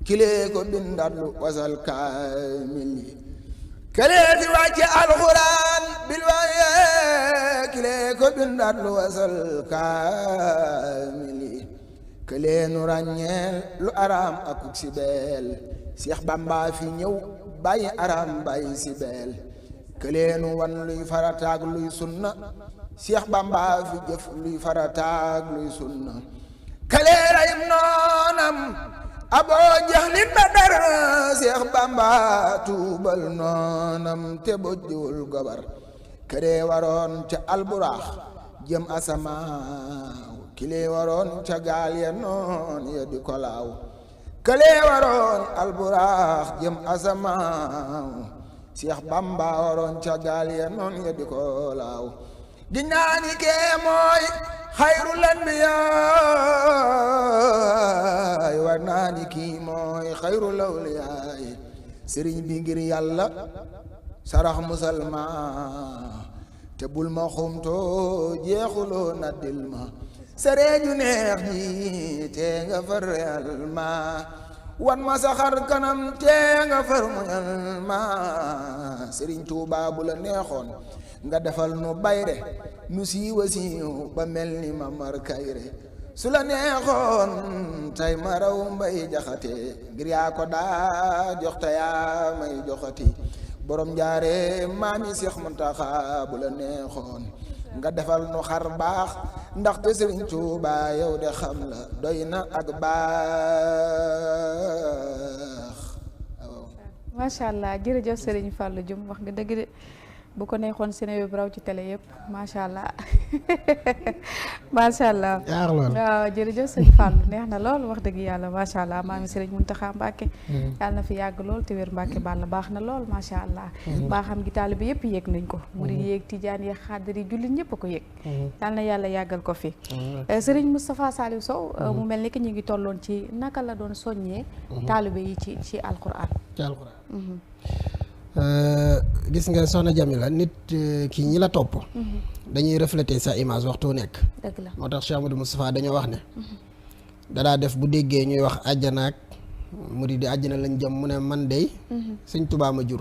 kile ko bindal wasal kaamil kële fi wàcce alxuraan bil waxi bindaat lu wasal kaamili këleenu ràññeel lu araam akuk si beel Seex Bamba fi ñëw bàyyi araam bàyyi si beel këleenu wan luy farataag luy sunna Seex Bamba fi jëf luy farataag luy sunna këlee rayim noonam Aboo Jahlin Badar Seex Bamba tuubal noonam te bojjul gobar këlee waroon ca alburaax jëm asamaaw kilee waroon ca gaal ya noon ya di kolaaw këlee waroon alburaax jëm asamaaw Seex Bamba waroon ca gaal ya noon ya di kolaaw di ñaani kee mooy xayrul anbiyaay war naa ni kii mooy xayrul awliyaay sëriñ bi ngir yàlla sarax musalma te bul ma xumtoo jeexuloo na dil ma sareeju neex ji te nga far yal ma wan ma saxar kanam te nga far muñal ma sëriñ Tuubaa bu la neexoon nga defal nu bayre nu siiwa siiw ba mel ni ma mar kayre su la neexoon tay ma raw Mbay Jaxate ngir yaa ko daa jox te yaa may joxati borom jaare maami Seex Muntaxa bu la neexoon nga defal nu xar baax ndaxte Sëriñ Tuubaa yow de xam la doy na ak baax. macha allah jërëjëf Serigne Fallou Dioum wax nga dëgg de bu ko neexoon Sénégal bi raw ci télé yëpp macha allah macha allah. waaw jërëjëf sëñ Fallou neex na lool wax dëgg yàlla macha allah maa ngi Serigne Mountakha Mbacké. yàlla na fi yàgg lool te wér Mbacké Balla baax na lool macha allah. baaxam gi taalibe bi yëpp yëg nañ ko. murid yéeg tijaan yi xaadir yi jullit ñëpp a ko yëg. yàlla na yàlla yàggal ko fi. Serigne Moustapha Saliou Sow. mu mel ni que ñu ngi tolloon ci naka la doon soññee. taalibe yi ci alquran. ci alquran. gis nga soxna Jamila nit kii ñi la topp dañuy refléter sa image waxtu nekk. dëgg la moo tax Cheikh Amadou Moustapha dañoo wax ne danaa def bu déggee ñuy wax àjjana ak murid di àjjana lañ jëm mu ne man dey sëñ Tuubaa ma jur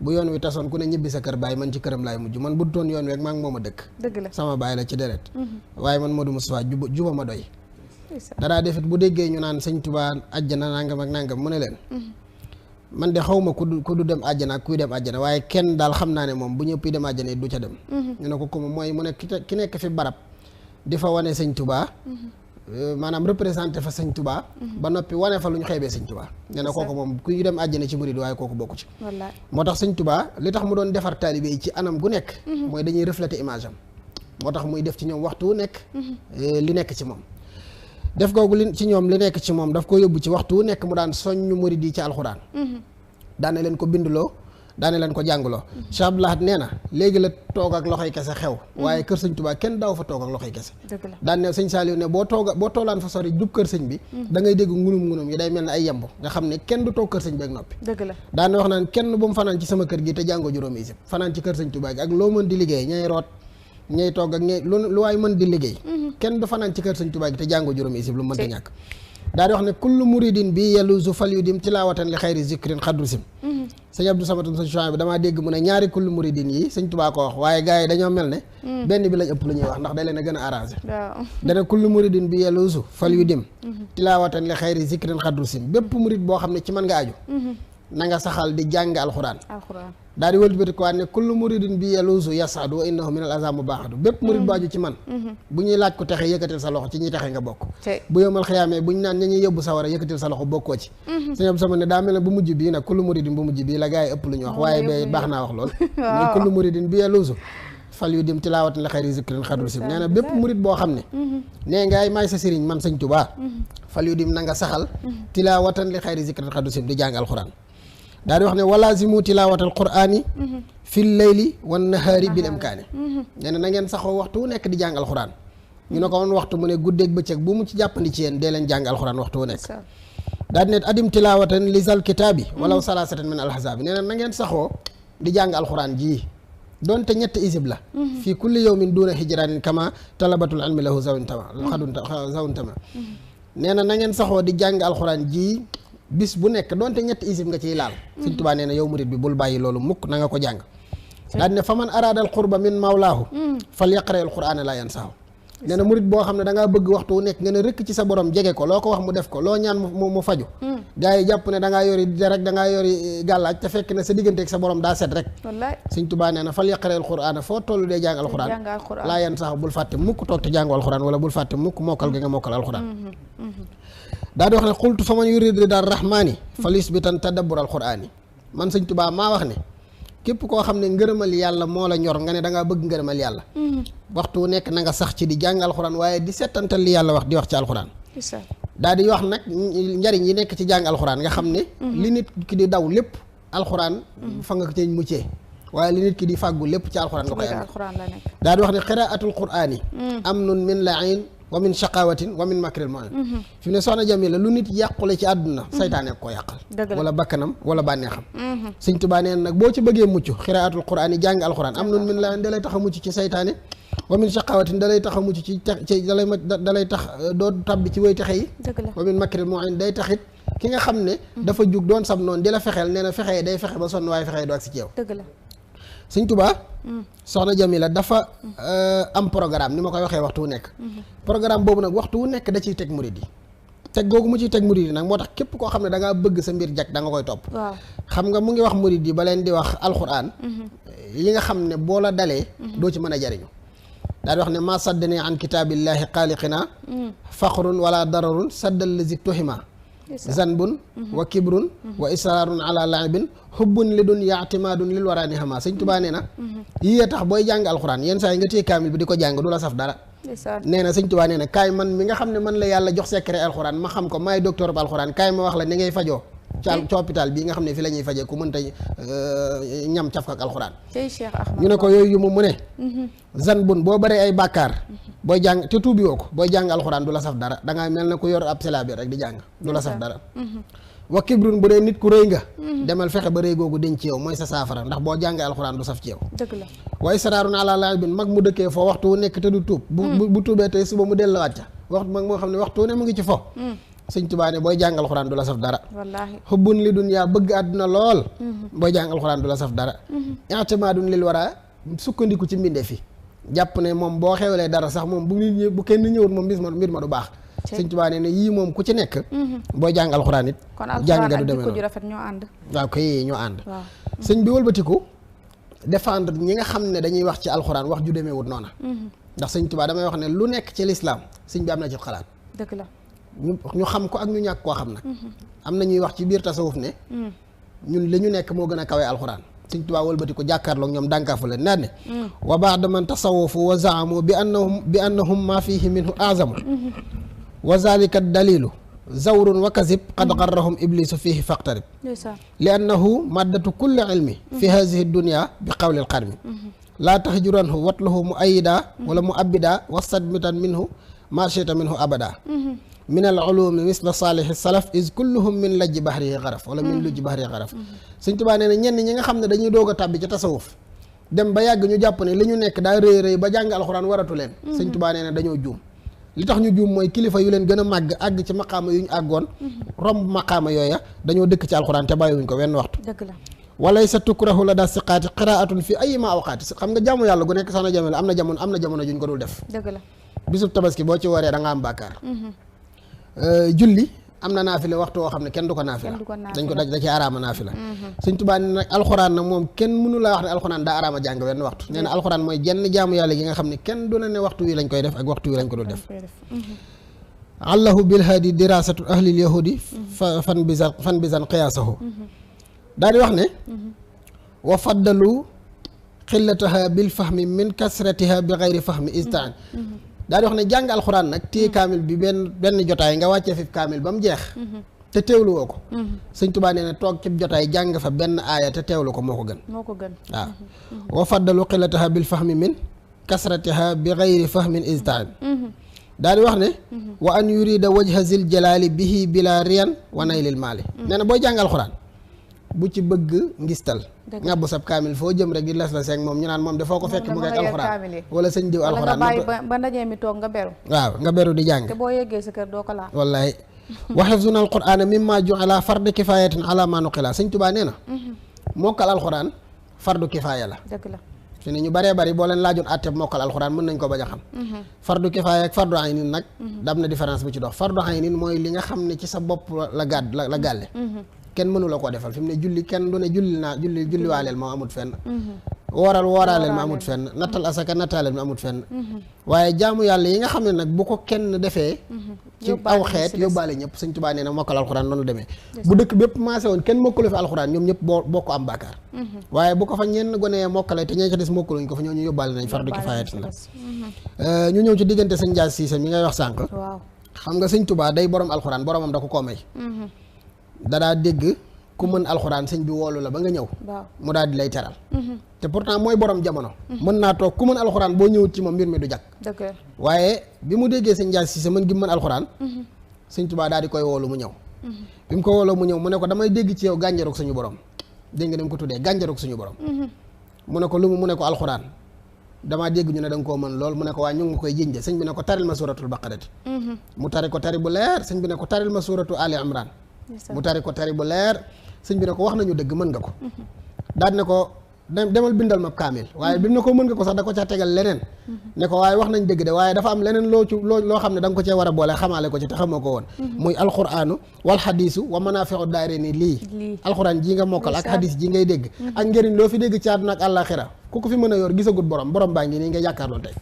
bu yoon wi tasoon ku ne ñibbi sa kër baay man ci këram laay mujj man bu doon yoon wi rek maa ngi moom a dëkk. dëgg la sama baay la ci deret waaye man Modou Moustapha juba ma doy danaa def it bu déggee ñu naan sëñ Tuubaa àjjana nangam ak nangam mu ne leen man de xaw ma ku du dem àjjana ak kuy dem àjjana waaye kenn daal xam naa ne moom bu ñëpp dem àjjana du ca dem. ñu ne ko mooy mu ne ki nekk fi barab di fa wane sëñ Tuubaa maanaam représenté fa sëñ Tuubaa ba noppi wane fa lu ñu xeebee sëñ Tuubaa nee na kooku moom kuy dem àjjana ci murid waaye kooku bokku ci. moo tax sëñ Tuubaa li tax mu doon defar taalibe yi ci anam gu nekk. mooy dañuy refléter image am moo tax muy def ci ñoom waxtu wu nekk li nekk ci moom. def googu li ci ñoom li nekk ci moom daf ko yóbbu ci waxtu wu nekk mu daan soññu murid yi ci alxuraan daane leen ko bindloo daane leen ko jàngloo Cheikh Abdou Lahad nee na léegi la toog ak loxoy kese xew waaye kër sëñ Tuubaa kenn daaw fa toog ak loxoy kese daan ne sëñ Saliou ne boo toolaan fa sori jub kër sëñ bi da ngay dégg ngunum yi day mel ne ay yemb nga xam ne kenn du toog kër sëñ bi ak noppi daane wax naan kenn bu mu fanaan ci sama kër gi te jàngoo juróomi isib fanaan ci kër sëñ Tuubaa gi ak loo mën di liggéey ñay root ñay togg ak ñay lu waay mën di liggéey kenn du fanaan ci kër sëñ Tuubaa gi te jàngoo juróomi isib lu mënta ñàkk daal di wax ne kullu muridin bi yaluzu fal yu dim tilaawatan li xayri zikrin xadru sim sëñ Abdou Samad sëñ Chouaib bi damaa dégg mu ne ñaari kullu muridin yi sëñ Tuubaa ko wax waaye gars yi dañoo mel ne benn bi lañ ëpp lu ñuy wax ndax da leen a gën a arrangé dana kullu muridin bi yaluzu fal yu dim tilaawatan li xayri zikrin xadru sim bépp murid boo xam ne ci mën nga aju na nga saxal di jàng alxuraan daal di wëlbati ko waat ne kullu muridin bi yaluusu yasadu wa innahu min al azam mubaaxadu bépp murid bu aju ci man bu ñuy laaj ko texe yëkkatil sa loxo ci ñuy texe nga bokk bu yomal xiyaamee bu ñu naan ña ñuy yóbbu sawara yëkkatil sa loxo bokkoo ci sëñ Abdou Samad ne daa mel ne bu mujj bii nag kullu muridin bu mujj bii la gaa yi ëpp lu ñu wax waaye ba baax naa wax lool muy kullu muridin bi yaluusu fal yu dim tilaawatan li xayri zikrin xadru sim nee na bépp murid boo xam ne nee ngaay maay sa sëriñ man sëñ Tuubaa fal yu dim na nga saxal tilaawatan li xayri zikrin xadru sim di jàng alxuraan daal di wax ne walaazimu tilaawatal quraani fil layli wan nahaari bil imkaani nee na ngeen saxoo waxtu wu nekk di jàng alxuraan ñu ne ko woon waxtu mu ne guddeeg bëccëg bu mu ci jàppandi ci yéen dee leen jàng alxuraan waxtu wu nekk daal di ne adim tilaawatan lisal kitaabi walaw salaasatan min alxasaabi nee na ngeen saxoo di jàng alxuraan ji doonte ñetti isib la fii kulli yawmin duuna hijraanin kama talabatul ilmi lahu zawun tama nee na ngeen saxoo di jàng alxuraan ji bis bu nekk donte ñetti isib nga ciy laal sëñ Tuubaa nee na yow murid bi bul bàyyi loolu mukk na nga ko jàng daal ne fa man araada al qurba min mawlaahu fal yaqra al qur'ana la yansahu nee na murit boo xam ne da ngaa bëgg waxtu wu nekk nga ne rëkk ci sa borom jege ko loo ko wax mu def ko loo ñaan mu faju gars yi jàpp ne da ngaa yori rek da ngaa yori gàllaaj te fekk ne sa digganteeg sa borom daa set rek wallaay Sëñ Tuubaa nee na fal yaqra al qur'ana foo tollu dee jàng alxuraan laa yansahu bul fàtte mukk toog te jàngu alxuraan wala bul fàtte mukk mokkal gi nga mokkal alxuraan daa di wax ne xultu fa man yurid ridar rahmaani fal yusbitan tadabbur alquraani man Sëñ Tuubaa maa wax ne képp koo xam ne ngërëmal yàlla moo la ñor nga ne da ngaa bëgg ngërëmal yàlla waxtu wu nekk na nga sax ci di jàng alxuraan waaye di settantal li yàlla wax di wax ci alxuraan daal di wax nag njariñ yi nekk ci jàng alxuraan nga xam ne li nit ki di daw lépp alxuraan fa nga ci muccee waaye li nit ki di fàggu lépp ci alxuraan nga koy am daal di wax ne qiraatul quraani amnun min la'iin wa min shaqawatin wa min makril mu'in fi mu ne soxna Jamila lu nit yàqule ci àdduna saytaane ko yàqal wala bakkanam wala bànneexam Sëñ Tuubaa neen nag boo ci bëggee mucc xiraatul quraan yi jàng alxuraan am nun min la da lay tax a mucc ci saytaane wa min shaqawatin da lay tax a mucc ci da lay tax doo tabbi ci wéy texe yi wa min makril mu'in day taxit ki nga xam ne dafa jug doon sab noonu di la fexeel nee na fexee day fexe ba sonn waaye fexee doo ak si ci yow Sëñ Tuubaa soxna Jamila dafa am programme ni ma koy waxee waxtu wu nekk programme boobu nag waxtu wu nekk da ciy teg murid yi teg googu mu ciy teg murid yi nag moo tax képp koo xam ne da ngaa bëgg sa mbir jag da nga koy topp xam nga mu ngi wax murid yi ba leen di wax alxuraan yi nga xam ne boo la dalee doo ci mën a jariñu daal di wax ne ma saddani an kitaabillahi xaaliqina faxrun wala dararun saddal lazi tuhima zanbun wa kibrun wa israarun ala laibin xubbun li dun yaatimaadun lil waraani xama Sëñ Tuubaa nee na yii tax booy jàng alxuraan yenn saa yi nga téye kaamil bi di ko jàng du la saf dara nee na Sëñ Tuubaa nee na kaay man mi nga xam ne man la yàlla jox secret alxuraan ma xam ko maay docteur bu alxuraan kaay ma wax la ni ngay fajoo ci hôpital bii nga xam ne fi la ñuy fajee ku mënta ñam caf ak alxuraan ñu ne ko yooyu mu ne zanbun boo baree ay bàkkaar booy jàng te tuubi woo ko booy jàng alxuraan du la saf dara dangaa mel ne ku yor ab sila bi rek di jàng du la saf dara wa kibrun bu dee nit ku rëy nga demal fexe ba rëy googu denc ci yow mooy sa saafara ndax boo jàngee alxuraan du saf ci yow dëgg la wa israarun ala laibin mag mu dëkkee foo waxtu wu nekk te du tuub bu tuubee tey suba mu delluwaat ca waxtu mag moo xam ne waxtu wu ne mu ngi ci fo Sëñ Tuubaa ne booy jàng alxuraan du la saf dara wallaahi xubbun li dunyaa bëgg àdduna lool booy jàng alxuraan du la saf dara i'timaadun lil waraa sukkandiku ci mbinde fi jàpp ne moom boo xewlee dara sax moom bu kenn ñëwul moom mbir ma du baax Sëñ Tuubaa ne yii moom ku ci nekk booy jàng alxuraan it jàng nga du demee noonu ñoo ànd waaw kay ñoo ànd sëñ bi wëlbatiku défendre ñi nga xam ne dañuy wax ci alxuraan wax ju demee wut noona ndax Sëñ Tuubaa damay wax ne lu nekk ci lislaam sëñ bi am na ci xalaat dëgg la ñu xam ko ak ñu ñàkk koo xam nag am na ñuy wax ci biir tasawuf ne ñun li ñu nekk moo gën a kawee alxuraan Sëñ Tuubaa wëlbati ko jàkkaarloog ñoom dànkaafu leen naan ne wa ba'da man tasawwafu wa zaamu bi annahum ma fihi minhu azamu wa zalika dalilu zawrun wa kazib qad garrahum iblisu fihi faqtarib li annahu maddatu kulli ilmi fi hadhihi dunya bi qawli alqarmi laa tahjuranhu watluhu mu ayida wala mu abida wastadmitan minhu ma shita minhu abada min al ulumi misla saalihi salaf is kulluhum min lajji bahrihi xaraf wala min lujji bahrihi xaraf Sëñ Tuubaa nee na ñenn ñi nga xam ne dañuy doog a tàbbi ci tasawuf dem ba yàgg ñu jàpp ne li ñu nekk daa rëy rëy ba jàng alxuraan waratu leen Sëñ Tuubaa nee na dañoo juum li tax ñu juum mooy kilifa yu leen gën a màgg àgg ci maqaama yu ñu àggoon romb maqaama yooya dañoo dëkk ci alxuraan te bàyyiwuñ ko wenn waxtu walay sa tukrahu la daa siqaati qiraatun fi ay ma awqaati xam nga jàmm yàlla gu nekk sax na jamono am na jamono juñ ko dul def bisub tabaski boo ci waree da nga am bàkkaar julli am na naafila waxtu woo xam ne kenn du ko naafila dañ ko da ci araama naafila Sëñ Tuubaa ne nag alxuraan nag moom kenn mënu laa wax ne alxuraan daa araama jàng wenn waxtu nee na alxuraan mooy jenn jaamu yàlla gi nga xam ne kenn du na ne waxtu wi lañ koy def ak waxtu wi lañ ko dul def allahu bilhaadi dirasatu ahlil yahudi fan bisan qiyaasahu daal di wax ne wa faddalu xillataha bil fahmi min kasratiha bi gayri fahmi istaan daal di wax ne jàng alxuraan nag téye kaamil bi benn jotaay nga wàccee fi kaamil ba mu jeex te teewlu woo ko Sëñ Tuubaa nee na toog ci jotaay jàng fa benn aaya te teewlu ko moo ko gën waaw wa faddalu xillataha bil fahmi min kasratiha bi gayri fahmin istaan daal di wax ne wa an yurida wajha zil jalaali bihi bila riyan wa naylil maali nee na booy jàng alxuraan bu ci bëgg ngistal nga bu sab kaamil foo jëm rek di les la seeg moom ñu naan moom dafoo ko fekk mu ngi ak alxuraan wala sëñ diw alxuraan nga bàyyi ba ndaje mi toog nga beru waaw nga beru di jàng te boo yeggee sa kër doo ko laal wallaay wa hifzuna alqur'ana mimma ju'ala fardi kifayatin ala ma nuqila Sëñ Tuubaa nee na mokkal alxuraan fardu kifaaya la. dëgg la. fi ne ñu baree bari boo leen laajoon àtteeb mokkal alxuraan mën nañ ko bañ a xam. fardu kifaaya ak fardu aynin nag. dam na différence bu ci dox. fardu aynin mooy li nga xam ne ci sa bopp la gàlle. kenn mënu la koo defal fi mu ne julli kenn du ne julli waaleel moo amut fenn. wooraaleel ma amut fenn. nattal asaka nattaaleel ma amut fenn. waaye jaamu yàlla yi nga xam ne nag bu ko kenn defee. ci aw xeet yóbbaale ñëpp Sëñ Tuubaa nee na mokkal alxuraan noonu demee. bu dëkk bépp maase woon kenn mokkalu fi alxuraan ñoom ñëpp boo ko am bàkkaar. waaye bu ko fa ñenn gonee mokkale te ñee ca des mokkaluñ ko fa ñoo ñu yóbbaale nañ fardu kifaayati la. ñu ñëw ci diggante sëñ Ndiass Cissé mi ngay wax sànq. xam nga Sëñ Tuubaa day borom alxuraan boromam da ko koo may. dadaa dégg ku mën alxuraan sëñ bi woolu la ba nga ñëw. mu daal di lay teral. te pourtant mooy borom jamono. mën naa toog ku mën alxuraan boo ñëwut ci moom mbir mi du jàkk. waaye bi mu déggee sëñ Ndiass Cissé mën gi mën alxuraan. Sëñ Tuubaa daal di koy woolu mu ñëw. bi mu ko wooloo mu ñëw mu ne ko damay dégg ci yow gànjarug suñu borom dégg nga dem ko tuddee gànjarug suñu borom. mu ne ko lu mu ne ko alxuraan damaa dégg ñu ne da nga koo mën lool mu ne ko waa ñu ngi koy jënde sëñ bi ne ko taril ma suuratul baqarati. mu tari ko tari bu leer sëñ bi ne ko taril ma suuratu ali imran mu tari ko tari bu leer sëñ bi ne ko wax nañu dëgg mën nga ko. daal ne ko demal bindal ma kaamil waaye bi mu ne ko mën nga ko sax da ko caa tegal leneen. ne ko waaye wax nañ dëgg de waaye dafa am leneen loo xam ne da nga ko cee war a boole xamaale ko ci te xamoo ko woon. muy alquraanu wal xadiisu wa manaafiu daarayni lii. alquraan ji nga mokkal ak xadiis ji ngay dégg. ak njëriñ loo fi dégg ci àdduna ak àllaaxira ku ko fi mën a yor gisagut borom baa ngi nii nga jàkkaarloo tey.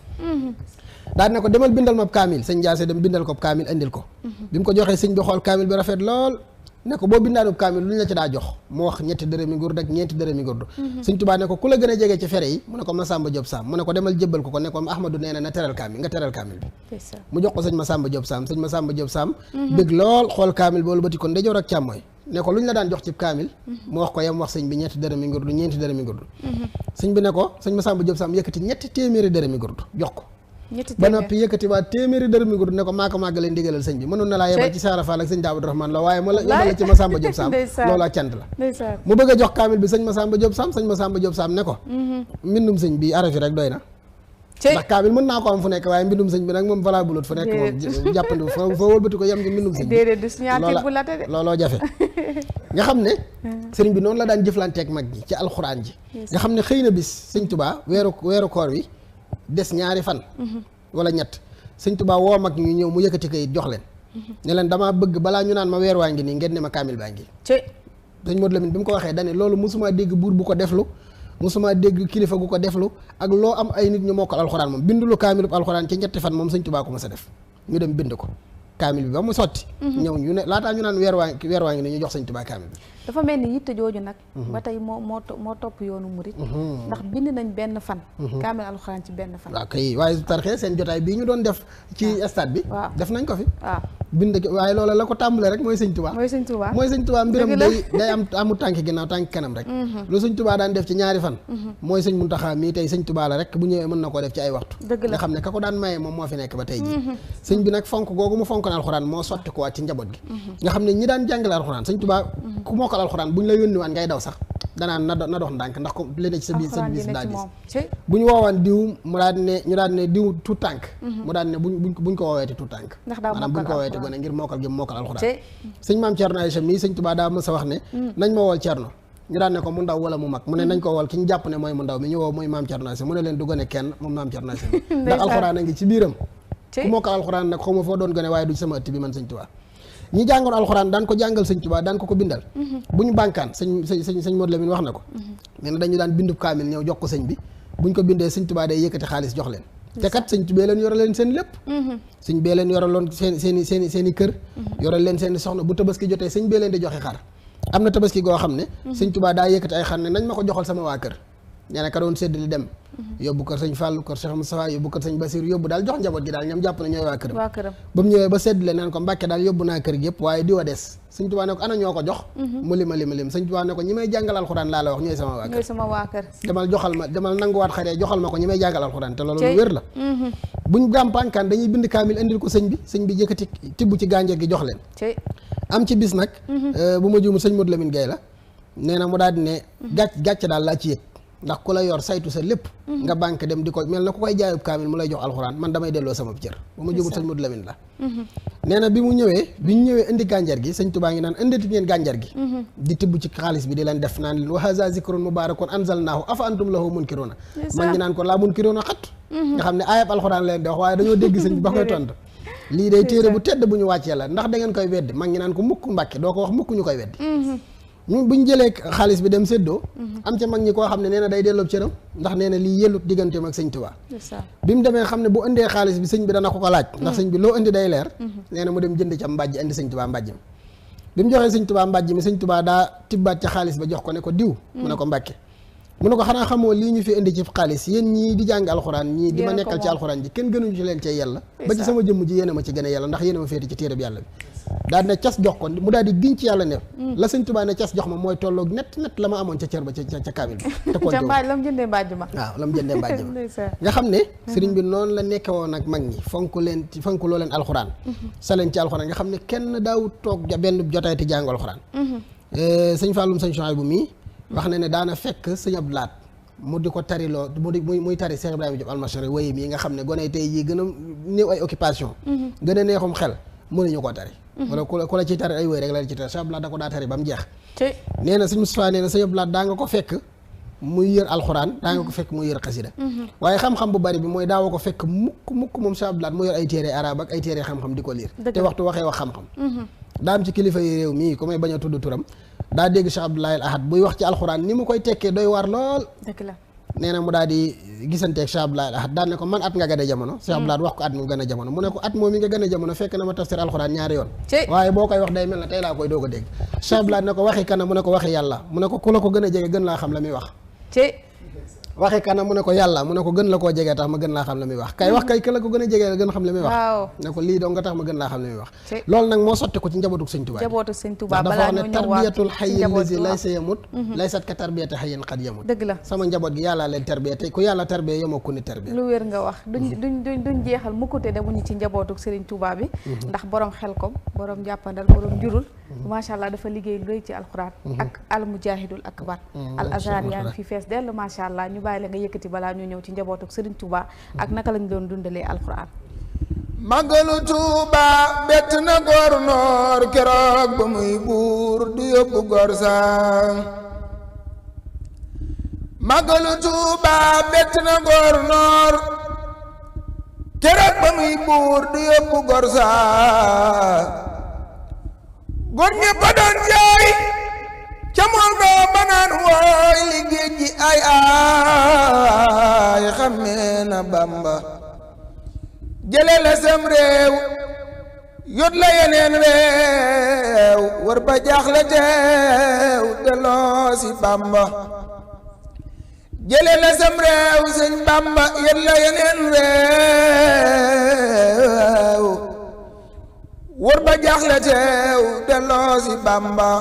daal ne ko demal bindal ma kaamil sëñ Ndiassé dem bindal ko kaamil andil ko. bi mu ko joxee sëñ bi xool kaamil bi rafet lool. ne ko boo bindaanub kaamil lu ñu la ci daa jox mu wax ñetti dërëmi ngurdu ak ñeenti dërëmi ngurdu. Sëñ Tuubaa ne ko ku la gën a jege ci fere yi mu ne ko Masamba Diop Sam mu ne ko demal jébbal ko ne ko Ahmadu nee na teral kaamil nga teral kaamil bi. mu jox ko sëñ Masamba Diop Sam sëñ Masamba Diop Sam bëgg lool xool kaamil boolu bati ko ndejoor ak càmmooy ne ko lu ñu la daan jox ci kaamil mu wax ko yam wax sëñ bi ñetti dërëmi ngurdu ñeenti dërëmi ngurdu. sëñ bi ne ko sëñ Masamba Diop Sam yëkkati ñetti téeméeri dërëmi ngurdu jox ko ba noppi yëkkati waa téeméeri dërëmi ngurdu ne ko maa ko màggalee ndigalal sëñ bi mënoon na laa yebal ci Saara Fall ak sëñ Daawud Rahmaan la waaye ma la yebal ci Masamba Diop Sam loolu ak cant la mu bëgg a jox kaamil bi sëñ Masamba Diop Sam sëñ Masamba Diop Sam ne ko mbindum sëñ bi arafi rek doy na ndax kaamil mën naa ko am fu nekk waaye mbindum sëñ bi nag moom valaa bulut fu nekk moom jàppandi foo wëlbati ko yem ci mbindum sëñ bi looloo jafe nga xam ne sëriñ bi noonu la daan jëflanteeg mag ji ci alxuraan ji nga xam ne xëy na bis sëñ Tuubaa weeru koor wi des ñaari fan wala ñett Sëñ Tuubaa woo mag ñu ñëw mu yëkkati kayit jox leen ne leen damaa bëgg balaa ñu naan ma weer waa ngi nii ngeen ne ma kaamil baa ngi sëñ Modou Lamine bi mu ko waxee dane loolu mosumaa dégg buur bu ko deflu mosumaa dégg kilifa gu ko deflu ak loo am ay nit ñu mokkal alxuraan moom bindulu kaamilub alxuraan ci ñetti fan moom Sëñ Tuubaa ko ma sa def ñu dem bind ko kaamil bi ba mu sotti ñëw ñu ne laataa ñu naan weer waa ngi nii ñu jox Sëñ Tuubaa kaamil bi dafa mel ni yitte jooju nag ba tey moo topp yoonu murit ndax bind nañ benn fan kaamil alxuraan ci benn fan waaw kay waaye tarxee seen jotaay bii ñu doon def ci stade bi def nañ ko fi waaw bind waaye loola la ko tàmbalee rek mooy Sëñ Tuubaa mooy Sëñ Tuubaa mbiram day amu tànki ginnaaw tànki kanam rek lu Sëñ Tuubaa daan def ci ñaari fan mooy Sëñ Muntaxaa mii tey Sëñ Tuubaa la rek bu ñëwee mën na koo def ci ay waxtu nga xam ne ka ko daan maye moom moo fi nekk ba tey ji sëñ bi nag fonk googu mu fonk na alxuraan moo sotti ko waat ci njaboot gi nga xam ne ñi daan jàngale alxuraan Sëñ Tuubaa ku mokkal alxuraan buñ la yónni waan ngay daw sax danaan na dox ndànk ndax ko li ne ci sa bis daa dis bu ñu woowaan diw mu daan ne diw tout tànk mu daan ne buñ ko wooweeti tout tànk maanaam buñ ko wooweeti gone ngir mokkal gi mokkal alxuraan sëñ maam Cerno Aysa mii Sëñ Tuubaa daa mës a wax ne nañ ma wool Cerno ñu daan ne ko mu ndaw wala mu mag mu ne nañ ko wool ki ñu jàpp ne mooy mu ndaw mi ñu woo mooy maam Cerno Aysa mu ne leen du gone kenn moom maam Cerno Aysa ndax alxuraan a ngi ci biiram ku mokkal alxuraan nag xaw ma foo doon gone waaye du sama ëtt bi man Sëñ Tuubaa ñi jàngoon alxuraan daan ko jàngal Sëñ Tuubaa daan ko bindal bu ñu bànkaan sëñ Modou Lamine wax na ko nee na dañu daan bindub kaamil ñëw jox ko sëñ bi buñ ko bindee Sëñ Tuubaa day yëkkati xaalis jox leen te kat sëñ bee leen yore leen seen lépp sëñ bee leen yoraloon seen i kër yoral leen seen i soxna bu tabaski jotee sëñ bee leen di joxe xar am na tabaski goo xam ne Sëñ Tuubaa daa yëkkati ay xar ne nañ ma ko joxal sama waa kër nee na ka doon sédd li dem yóbbu kër sëñ Fallou kër Cheikh Moustapha yóbbu kër sëñ Basir yóbbu daal jox njaboot gi daal ñoom jàpp na ñooy waa këram ba mu ñëwee ba sédd le neen ko Mbàkke daal yóbbu naa kër gi yëpp waaye diwa des Sëñ Tuubaa ne ko ana ñoo ko jox mu lim Sëñ Tuubaa ne ko ñi may jàngal alxuraan laa la wax ñooy sama waa kër demal nanguwaat xaree joxal ma ko ñi may jàngal alxuraan te loolu lu wér la buñ gàmpankaan dañuy bind kaamil indil ko sëñ bi yëkkati tibb ci gànjar gi jox leen am ci bis nag bu ma juumul sëñ Modou Lamine Gueye la nee na mu daal di ne gàcc daal laa ci yëg ndax ku la yor saytu sa lépp nga banque dem di ko mel na ku koy jaayub kaamil mu lay jox alxuraan man damay delloo sama cër bu ma jubut sëñ Modou Lamine la nee na bi ñu ñëwee indi gànjar gi sëñ Tuubaa ngi naan indati ngeen gànjar gi di tibb ci xaalis bi di leen def naan leen wa haza zikrun mubarakun anzalnaahu afa antum lahu munkiruna man ngi naan ko laa munkiruna xat nga xam ne ayab alxuraan leen di wax waaye dañoo dégg sëñ bi ba koy tontu lii day téere bu tedd bu ñu wàccee la ndax da ngeen koy weddi man ngi naan ko mukk Mbàkke doo ko wax mukk ñu koy weddi ñu buñ jëlee xaalis bi dem séddoo am ca mag ñi koo xam ne nee na day delloo cëram ndax nee na lii yellut digganteem ak sëñ Tuubaa bi mu demee xam ne bu indee xaalis bi sëñ bi dana ko laaj ndax sëñ bi loo indi day leer nee na mu dem jënd ca mbàjj indi sëñ Tuubaa mbàjj mi bi mu joxee sëñ Tuubaa mbàjj mi sëñ Tuubaa daa tibbaat ca xaalis ba jox ko ne ko diw mu ne ko Mbàkke mu ne ko xanaa xamoo lii ñu fi indi ci xaalis yéen ñii di jàng alxuraan ñii di ma nekkal ci alxuraan ji kenn gënuñu ci leen cee yàlla ba ci sama jëmm ji yéen a ma ci gën a yàlla ndax yéen a ma féete ci téere bi yàlla bi daal ne cas jox ko mu daal di giñ ci yàlla ne la sëñ Tuubaa ne cas jox ma mooy tolloog net la ma amoon ca cër ba ca kaamil bi te ko la mu jëndee mbàjj ma waaw la mu jëndee mbàjj ma nga xam ne sëriñ bi noonu la nekke woon ak mag ñi fonk loo leen alxuraan sa leen ci alxuraan nga xam ne kenn daaw toog benn jotaay ti jàng alxuraan sëñ Fallum sëñ Chouaïbou mi wax na ne daana fekk sëñ Abdou Lahat mu di ko tariloo muy tari Cheikh Ibrahima Diop Almashari wéyim yi nga xam ne gone tey jii gën a néew ay occupation gën a neexum xel mënuñu koo tari wala ku la ciy tari ay wéy rek la ci tari Cheikh Abdou Lahat da ko daa tari ba mu jeex nee na sëñ Moustapha nee na sëñ Abdou Lahat daa nga ko fekk muy yër alxuraan daa nga ko fekk muy yër xasida waaye xam-xam bu bari bi mooy daawa ko fekk mukk moom Cheikh Abdou Lahat mu yor ay téere arab ak ay téere xam-xam di ko liir te waxtu waxee wax xam-xam daa am ci kilifa yi réew mii ku may bañ a tudd turam daa dégg Cheikh Abdoulaye Ahad buy wax ci alxuraan ni mu koy tekkee doy waar lool dëgg la nee na mu daal di gisanteeg Cheikh Abdoulaye Ahad daal ne ko man at nga gën a jamono Cheikh Abdoulaye wax ko at mu gën a jamono mu ne ko at moom mi nga gën a jamono fekk na ma tafsir alxuraan ñaari yoon waaye boo koy wax day mel na tey laa koy doog a dégg Cheikh Abdoulaye ne ko waxi kana mu ne ko waxi yàlla mu ne ko ku la ko gën a jege gën laa xam la muy wax waxi kana mu ne ko yàlla mu ne ko gën la koo jegee tax ma gën laa xam la muy wax kay wax kay ka la ko gën a jegee la gën xam la muy wax ne ko lii doo nga tax ma gën laa xam la muy wax loolu nag moo sotti ko ci njabootu sëñ Tuubaa dafa wax ne tarbiyatul hayy allazi laysa yamut laysat ka tarbiyati hayyin qad yamut dëgg la sama njaboot gi yàllaa leen tarbiya te ku yàlla tarbiya yemoo ku ni tarbiya lu wér nga wax duñ jeexal mukkute demuñu ci njabootu sëriñ Tuubaa bi ndax borom xelkom borom jàppandal borom jurul macha allah dafa liggéey lu rëy ci alxuraan ak al mujahidul akbar al azhar yaa ngi fi fees dell macha allah ñu bàyyi la nga yëkkati balaa ñu ñëw ci njabootu Serigne Touba ak naka lañ doon dundalee alxuraan. Magalu Touba bett na góor keroog ba muy buur du yóbbu góor sa Magalu Touba bett na góor keroog ba muy buur du yóbbu góor sa góor ñëpp a doon jooy ca moom doo banaan wooy liggéey ji ay xamee na Bamba jële la sam réew yot la yeneen réew war ba jaaxle teew delloo si Bamba jële la sam réew sëñ Bamba yot la yeneen réew war ba jaaxle teew delloo si Bamba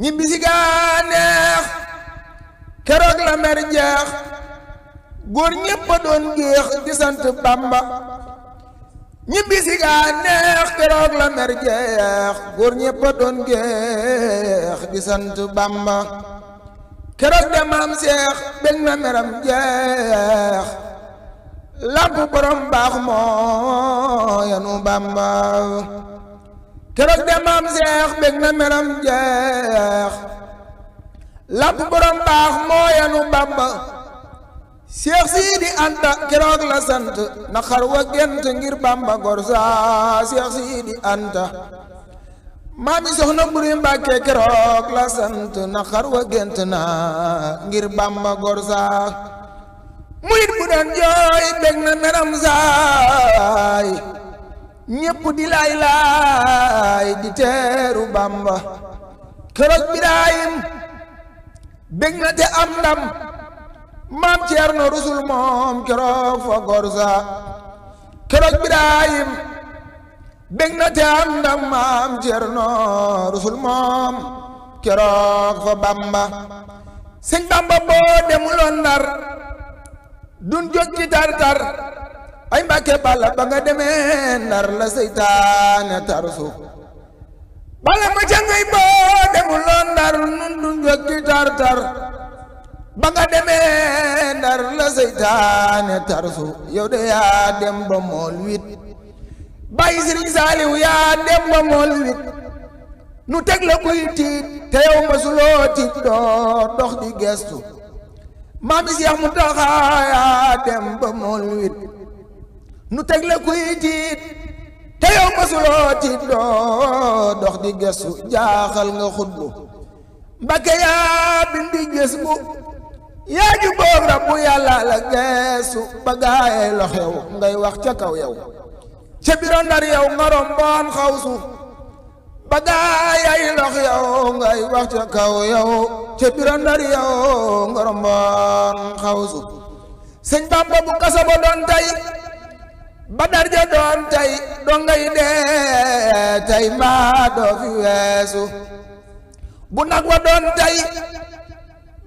ñibbisi gaa neex keroog la mer jeex góor ñépp a doon géex di sant Bamba ñibbisi gaa neex keroog la mer jeex góor ñépp a doon géex di sant Bamba keroog de maam Seex bég na meram jeex lamp borom baax moo yanu Bamba keroog de maam Seex bég na meram jeex lamp borom baax moo yanu Bamba Seex Sidi Anta keroog la sant na xar wa gent ngir Bamba gorsa Seex Sidi Anta maami soxna Buri Mbàkke keroog la sant na xar wa gent na ngir Bamba gorsa murit bu doon jooy bég na meram saay ñépp di laay di teeru Bamba keroog Birahim bég na te am ndam maam Ceerno rusul moom keroog fa gorsa keroog Birahim bég na te am ndam maam Ceerno rusul moom keroog fa Bamba sëñ Bamba boo demuloon Ndar dun jóg ci tar-tar ay Mbàkke balla ba nga demee Ndar la seytaane tarsu balla ma ca ngay boo demuloon Ndar nun dun jóg ci tar-tar ba nga demee Ndar la seytaane tarsu yow de yaa dem ba mool wit bàyyi Sëriñ Saaliw yaa dem ba mool wit nu teg la kuy tiit te yow masuloo tiit doo dox di gestu maami Seex Muntaxa yaa dem ba mool wit nu teg la kuy tiit te yow masuloo tiit doo dox di gestu jaaxal nga xutbu Mbakke yaa bindi gës bu yaa ju boog rabbu yàlla la geesu ba gaayee lox yow ngay wax ca kaw yow ca biro Ndar yow nga romboon xawsu ba gaayay lox yow ngay wax ca kaw yow ca biro Ndar yow nga romboon xawsu sëñ Bamba bu kasa ba doon tey ba darja doon tey doo ngay dee tey mbaa doo fi weesu bu nag wa doon tey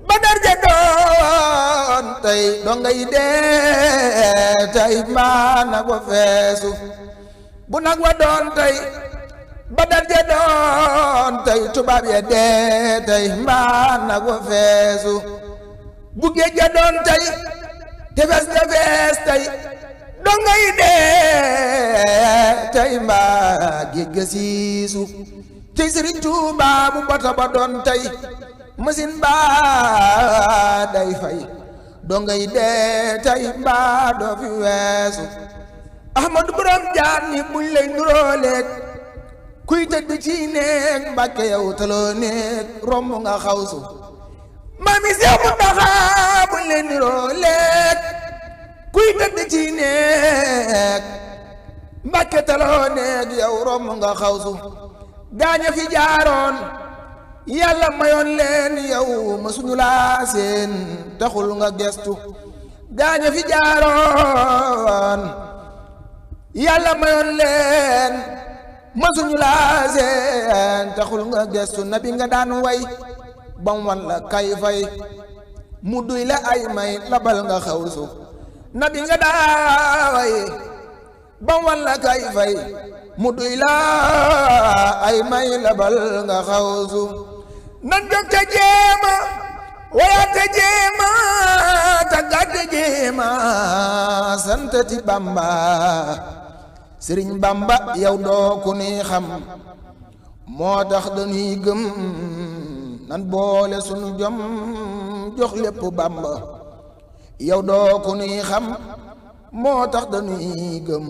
ba darja doon tey doo ngay dee tey mbaa nag wa feesu bu nag wa doon tey ba darja doon tey tubaab ya dee tey mbaa nag wa feesu bu géej ga doon tey tefes ga fees tey doo ngay dee tey mbaa géej ga siisu tey Sëriñ Tuubaa bu bata ba doon tey machine baa day fay doo ngay dee tey mbaa doo fi weesu Ahmadu borom jaar ni buñ lay nurooleeg kuy tëdd ci néeg Mbàkke yow taloo néeg romb nga xawsu maami Seex Muntaxa buñ lay nurooleeg kuy tëdd ci néeg Mbàkke taloo néeg yow romb nga xawsu gaaña fi jaaroon yàlla mayoon leen yow masuñu laa seen taxul nga gestu gaaña fi jaaroon yàlla mayoon leen masuñu laa seen taxul nga gestu nabi nga daan way bam wan la kay fay mu duy la ay may labal nga xawsu nabi nga daa way bam wan la kay fay mu duy la ay may labal nga xawsu nan jóg te jéema waya te jéema taggat te jéema santati Bamba Sëriñ Bamba yow doo ku ni xam moo tax dañuy gëm nan boole sunu jom jox lépp Bamba yow doo ku ni xam moo tax dañuy gëm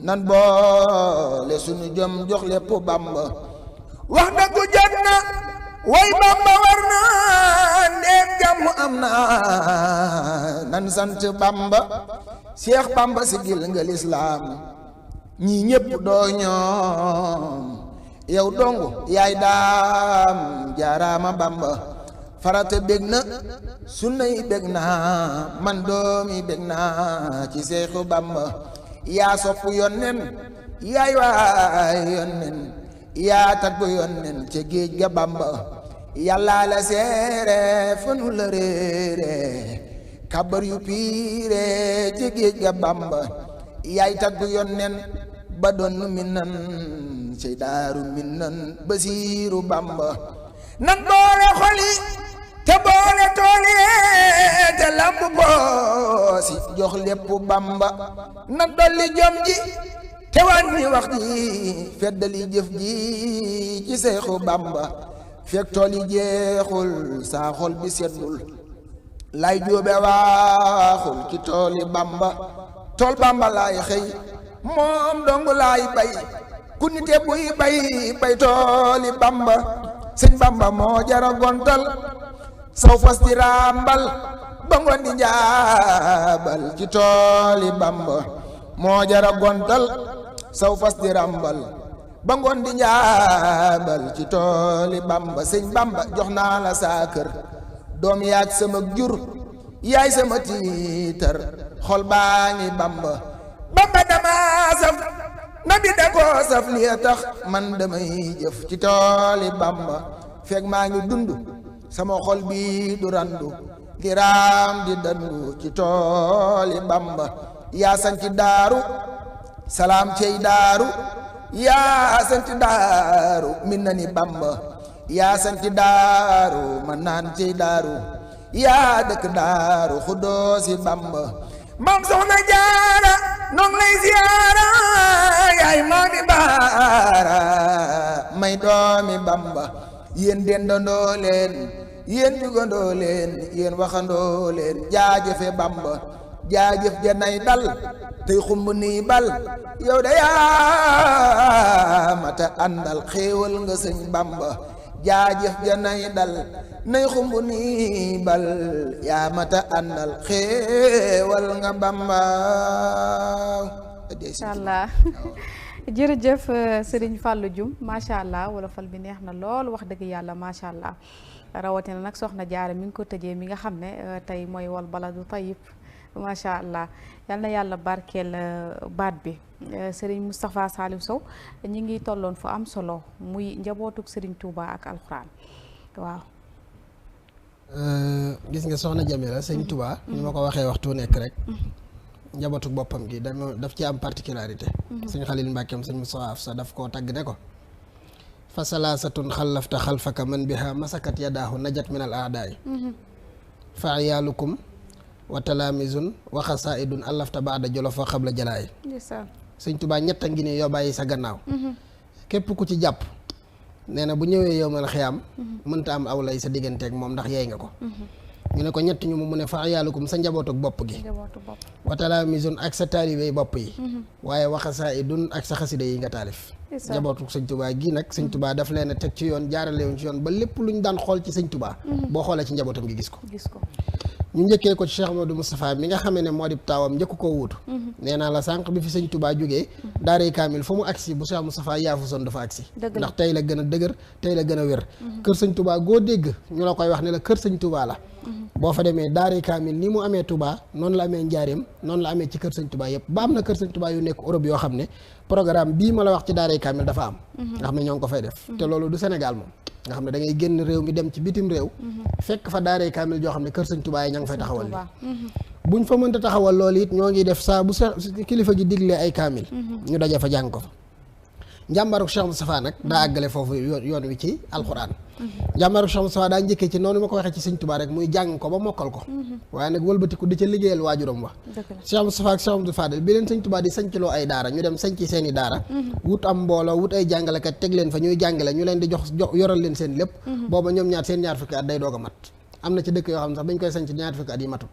nan boole sunu jom jox lépp Bamba wax dëggu jot na way Bamba war na ndéem jàmm am na nan sant Bamba Seex Bamba sigil nga lislaam ñii ñépp doo ñoom yow dong yaay daam jaaraama Bamba farata bég na sunna yi bég na man doomi bég na ci Seexu Bamba yaa sopp yonnen yaay waay yonnen yaa tagg yonnen ca géej ga Bamba yàlla la seere fanu la réere kabar yu piire ca géej ga Bamba yaay tagg yonnen ba doon minan cay daaru minan basiiru Bamba nan boole xoli te boole tooli te lamb boosi jox lépp Bamba nan dolli jom ji te wàññi wax ji feddali jëf ji ci Seexu Bamba fekk tool yi jeexul saa xol bi seddul lay jóobe waaxul ci tooli Bamba tool Bamba laay xëy moom dong laay bay ku nite buy bay tooli Bamba sëñ Bamba moo jara gontal saw fas di rambal ba ngoon di njaabal ci tooli Bamba moo jara gontal saw fas di rambal ba ngoon di njaabal ci tooli Bamba sëñ Bamba jox naa la saa kër doom yaag sama jur yaay sama tiitar xol baa ngi Bamba Bamba dama saf nabi da ko saf li tax man damay jëf ci tooli Bamba fekk maa ngi dund sama xol bi du randu di raam di dandu ci tooli Bamba yaa sanci daaru salaam cey daaru yaa sanci daaru min na ni Bamba yaa sanci daaru man naan cey daaru yaa dëkk Daaru Xuddoosi Bamba Maam Soxna Jaara noo ngi lay ziyaara yaay maami baara may doomi Bamba yéen dendandoo leen yéen jugandoo leen yéen waxandoo leen jaajëfe Bamba jaajëf janay dal tey xumb nii bal yow da yaa mata àndal xéewal nga sëñ Bamba jaajëf janay dal nay xumb nii bal yaa mata àndal xéewal nga Bamba. macha allah jërëjëf Serigne Fallou Dioum macha allah wolofal bi neex na lool wax dëgg yàlla macha allah rawatina nag soxna Jaara mi ngi ko tëjee mi nga xam ne tey mooy wal baladu tayyib macha allah yal na yàlla barkeel baat bi Serigne Moustapha Saliou Sow ñi ngi tolloon fu am solo muy njabootuk Serigne Touba ak alxuraan waaw. gis nga soxna Jamila Serigne Touba. ni ma ko waxee waxtu nekk rek. njabootuk boppam gi daf ci am particularité. Serigne Khalil Mbackeem Serigne Moustapha sa daf koo tagg ne ko. fa salaasatun xallafta xalfaka man biha masakat yadaahu najat min al aadaay. fa ayaalukum wa talaamizun wa xasaidun allafta baada jolof wa xabla jalaay. Sëñ Tuubaa ñett a ngi ne yoo bàyyi sa gannaaw. képp ku ci jàpp nee na bu ñëwee yowmal xiyaam mënta am aw lay sa digganteeg moom ndax yeey nga ko. ñu ne ko ñett ñu mu ne fa ayaalukum sa njabootuk bopp gi. wa talaamizun ak sa taalibey bopp yi. waaye wa xasaidun ak sa xasida yi nga taalif. njabootuk sëñ Tuubaa gii nag sëñ Tuubaa daf leen a teg ci yoon jaarale woon ci yoon ba lépp luñ daan xool ci sëñ Tuubaa. boo xoolee ci njabootam gi gis ko. ñu njëkkee ko ci Cheikh Amadou Moustapha mi nga xamee ne moo di taawam njëkk koo wuutu. nee naa la sànq bi fi sëñ Touba jógee daaray kaamil fu mu agsi bu Cheikh Moustapha yaafu son dafa agsi ndax tey la gën a dëgër tey la gën a wér. kër sëñ Touba goo dégg ñu la koy wax ne la kër sëñ Touba la. boo fa demee daaray kaamil ni mu amee Touba noonu la amee Njaareem noonu la amee ci kër sëñ Touba yëpp ba am na kër sëñ Touba yu nekk Europe yoo xam ne programme bii ma la wax ci daaray kaamil dafa am. nga xam ne ñoo ngi ko fay def. te loolu du Sénégal moom. nga xam ne da ngay génn réew mi dem ci bitim réew. fekk fa daaray kaamil joo xam ne kër sëñ Touba yi ña ngi fay taxawal li buñ fa mënta taxawal loolu it ñoo ngi def saa bu kilifa gi diglee ay kaamil. ñu daje fa jàng ko fa. njàmbaaruk Cheikh Moustapha nag daa àggale foofu yoon wi ci alxuraan. njàmbaaruk Cheikh Moustapha daa njëkkee ci noonu ma ko waxee ci sëñ Touba rek muy jàng ko ba mokkal ko. waaye nag wëlbatiku di ca liggéeyal waajuram wa. Cheikh Moustapha ak Cheikh Amadou Fadel bi leen sëñ Touba di sancloo ay daara ñu dem sanci seen i daara. wut am mbooloo wut ay jàngalekat teg leen fa ñuy jàngale ñu leen di jox yoral leen seen lépp. booba ñoom ñaar seen ñaar fukki at day doog a mat. am na ci dëkk yoo xam ne sax bañ koy sanc ñaar fukki at yi matut.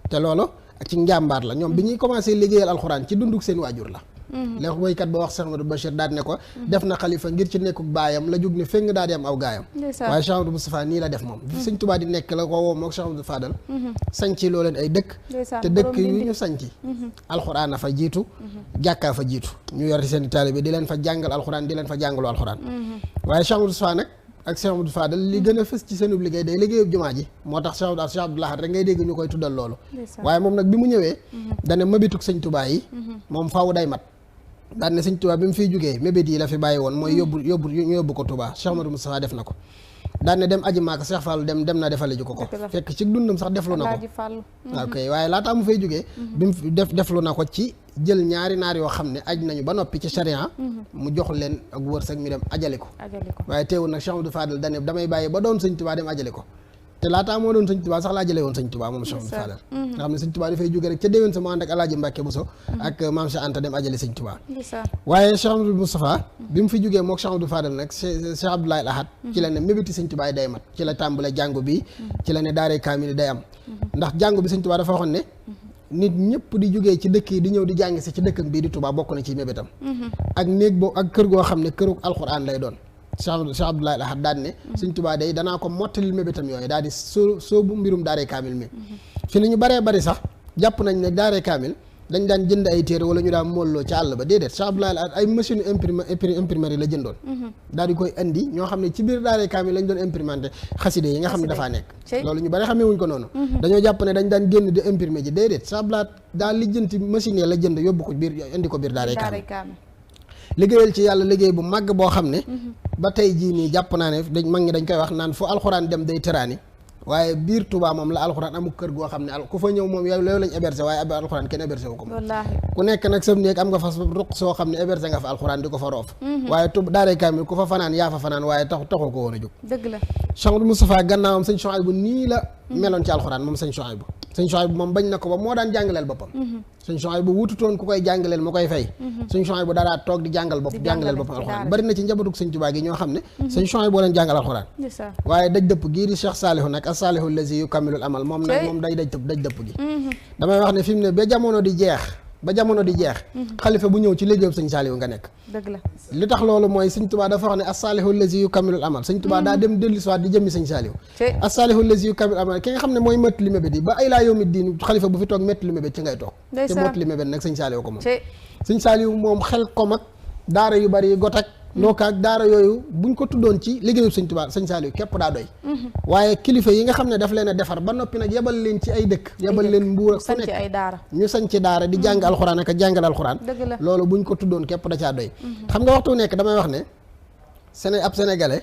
te loolu ak ci njàmbaar la ñoom bi ñuy commencé liggéeyal alxuraan ci dunduk seen waajur la. léegi woykat ba wax Cheikh Amadou Bachir daal ne ko def na xalifa ngir ci nekkuk baayam la jug ne feng daal di am aw gaayam. waaye Cheikh Amadou Moustapha nii la def moom bi sëñ Touba di nekk la ko woo mook Cheikh Amadou Fadal sanci loo leen ay dëkk te dëkk yu ñu sanci alxuraan a fa jiitu jàkkaa fa jiitu ñu yor seen i taalibe di leen fa jàngal alxuraan di leen fa jàngaloo alxuraan waaye Cheikh Amadou Moustapha nag ak Cheikh Amadou Fadal li gën a fës ci seenub liggéey day liggéeyub jumaa ji moo tax Cheikh Abdou Lahad rek ngay dégg ñu koy tuddal loolu waaye moom nag bi mu ñëwee dane mabituk sëñ Touba yi moom faaw day mat daan ne sëñ Touba bi mu fiy jógee mébét yi la fi bàyyi woon mooy yóbbu ko Touba Cheikh Amadou Moustapha def na ko daan ne dem aji Maaka Cheikh Fall dem na defale ji ko fekk ci dundam sax deflu na ko ok waaye laataa mu fay jógee bi mu deflu na ko ci jël ñaari naar yoo xam ne aj nañu ba noppi ci charia mu jox leen ak wërsëg ñu dem ajali ko waaye teewul nag Cheikh Amadou Fadal dane damay bàyyi ba doon sëñ Touba dem ajali ko te laataa moo doon sëñ Touba sax laa jëlee woon sëñ Touba moom Cheikh Amadou Fadal nga xam ne sëñ Touba dafay jóge rek ca déwén sa mu ànd ak Alaaji Mbàkke Buso ak Maam Cheikh Anta dem ajali sëñ Touba waaye Cheikh Amadou Moustapha bi mu fi jógee mook Cheikh Amadou Fadal nag Cheikh Abdoulaye Lahad ci la ne mébéti sëñ Touba yi day mat ci la tàmbale jàngu bi ci la ne daaray kaamil day am ndax jàngu bi sëñ Touba dafa waxoon ne nit ñëpp di jógee ci dëkk yi di ñëw di jàng si ci dëkkam bii di Touba bokk na ci mébétam ak néeg boo ak kër goo xam ne këru alxuraan lay doon Cheikh Abdoulaye Lahad daal ne sëñ Touba day danaa ko mottalil mébétam yooyu daal di soobu mbirum daaray kaamil mi fi ni ñu baree bari sax jàpp nañ ne daaray kaamil dañ daan jënd ay téere wala ñu daan molloo ci àll ba déedéet Cheikh Abdoulaye Lahad ay machine imprimerie la jëndoon daal di koy indi ñoo xam ne ci biir daaray kaamil lañ doon imprimanté xaside yi nga xam ne dafaa nekk loolu ñu bari xamee wuñ ko noonu dañoo jàpp ne dañ daan génn di imprimer ji déedéet Cheikh Abdoulaye Lahad daal lijjanti machine yi la jënd yóbbu ko biir indi ko biir daaray kaamil liggéeyal ci yàlla liggéey bu màgg boo xam ne ba tey jii nii jàpp naa ne mag ñi dañ koy wax naan fu alxuraan dem day tëraani waaye biir Touba moom la alxuraan amul kër goo xam ne ku fa ñëw moom yow lañ hébergé waaye ab alxuraan kenn hébergé wu ko moom ku nekk nag sam néeg am nga fa ruq soo xam ne hébergé nga fa alxuraan di ko fa roof waaye daaray kaamil ku fa fanaan yaa fa fanaan waaye taxu ko woon a jóg dëgg la Cheikh Moustapha gannaawam sëñ Chouaïbou nii la meloon ci alxuraan moom sëñ Chouaïbou moom bañ na ko ba moo daan jàngaleel boppam sëñ Chouaïbou wututoon ku koy jàngaleel mu koy fay sëñ Chouaïbou daa toog di jàngaleel boppam alxuraan bari na ci njabootug sëñ Tuubaa gi ñoo xam ne sëñ Chouaïbou leen jàngal alxuraan waaye daj dëpp gii di Cheikh Saalihu nag as-saalihu allazi yukammilul amal moom nag moom day daj dëpp gi damay wax ne fi mu ne ba jamono di jeex xalifa bu ñëw ci liggéeyub sëñ Saalihu nga nekk dëgg la li tax loolu mooy sëñ Tuubaa dafa wax ne as-saalihu allazi yukammilul amal sëñ Tuubaa daa dem dellu si waat di jëmmi sëñ Saalihu as-saalihu allazi yukammilul amal ki nga xam ne mooy mett li mébét yi ba ay laa yawmi diin xalifa bu fi toog mett li mébét ci ngay toog te mett li mébét nag sëñ Saalihu ko moom sëñ Saalihu moom xel ko mag daara yu bari got ak ndookaak daara yooyu buñ ko tuddoon ci liggéeyu sëñ Tuubaa sëñ Saalihu képp daa doy waaye kilifa yi nga xam ne daf leen a defar ba noppi nag yebal leen ci ay dëkk yebal leen mbuur ak fu nekk ay daara ñu sañ ci daara di jàng alxuraan ak jàngal alxuraan loolu buñ ko tuddoon képp da caa doy xam nga waxtu nekk damay wax ne ab sénégalais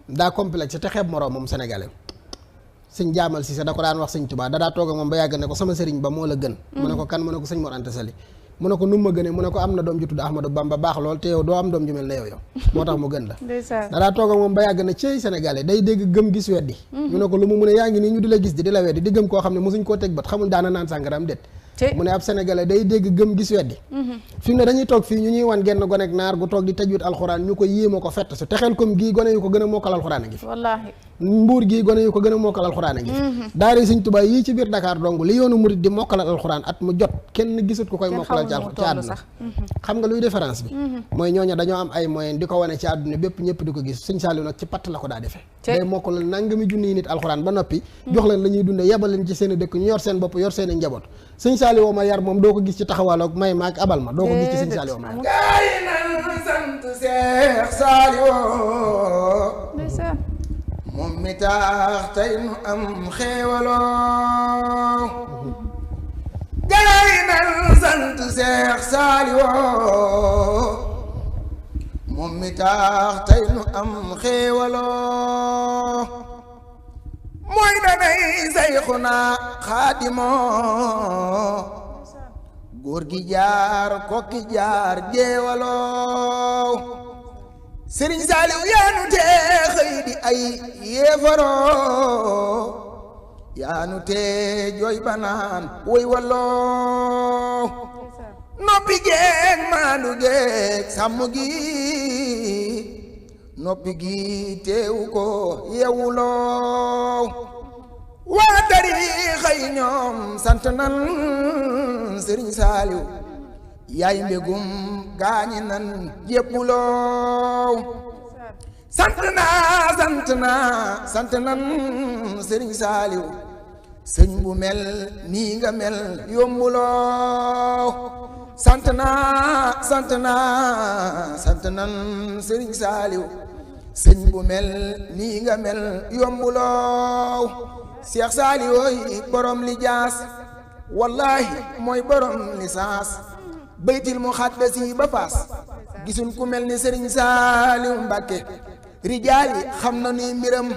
daa complexe te xeeb moroom moom sénégalais sëñ Jaamal Siise da ko daan wax sëñ Tuubaa daa toog ak moom ba yàgg ne ko sama sëriñ ba moo la gën mu ne ko kan mu ne ko sëñ Mor Anta Sali mu ne ko nu ma gënee mu ne ko am na doom ju tudd Ahmadou Bamba baax lool te yow doo am doom ju mel ne yow moo tax mu gën la dadaa toog ak moom ba yàgg na cey sénégalais day dégg gëm gis weddi ñu ne ko lu mu mun a yaa ngi nii ñu di la gis di la weddi di gëm koo xam ne mosuñ koo teg bët xamuñ daana naan sàngaram déet mu ne ab sénégalais day dégg gëm gis weddi fi mu ne dañuy toog fii ñu ñuy wan genn gonek naar gu toog di tajwid alxuraan ñu ko yéema ko fett su te xel comme gii gone yu ko gën a mokkal alxuraan a ngi fi wallaahi mbuur gii gone yu ko gën a mokkal alxuraan a ngi fi daara sëñ Tuubaa yii ci biir Dakar dong li yoonu murit di mokkalal alxuraan at mu jot kenn gisut ko koy mokkalal ci àdduna xam nga luy différence bi mooy ñooñu dañoo am ay moyen di ko wane ci àdduna bépp ñëpp di ko gis sëñ Saaliw nag ci patt la ko daa defee day mokkalal nangami junniy nit alxuraan ba noppi jox leen la ñuy dunde yebal leen ci seen i dëkk ñu yor seen bopp yor seen i njaboot sëñ Saaliw ma yar moom doo ko gis ci taxawaaloog may maak abal ma doo ko gis ci sëñ Saaliw ma yar gaay nan sant Seex Saaliw moom mi tax tey nu am xéewaloo gaay nan sant Seex Saaliw moom mi tax tey nu am xéewaloo mooy danay Sayxuna Xaadimoo góor gi jaar kokki jaar jeewaloo Sëriñ Saaliw yaanu tee xëy di ay yéefaroo yaanu tee jooy banaan woy walloo noppi geeg maandu geeg sàmm gi noppi gi teewu ko yewuloo waa tariixa yi ñoom sant nan Sëriñ Saaliw yaay mbégum gaañi nan jébbuloo sant nan Sëriñ Saaliw sëñ bu mel nii nga mel yombuloo sant nan Sëriñ Saaliw sëñ bu mel nii nga mel yombuloo Seex Saaliw borom li jaas wallahi mooy borom lisaas baytil muxaddas yi ba faas gisul ku mel ni Sëriñ Saaliw Mbàkke rijaal yi xam na ni mbiram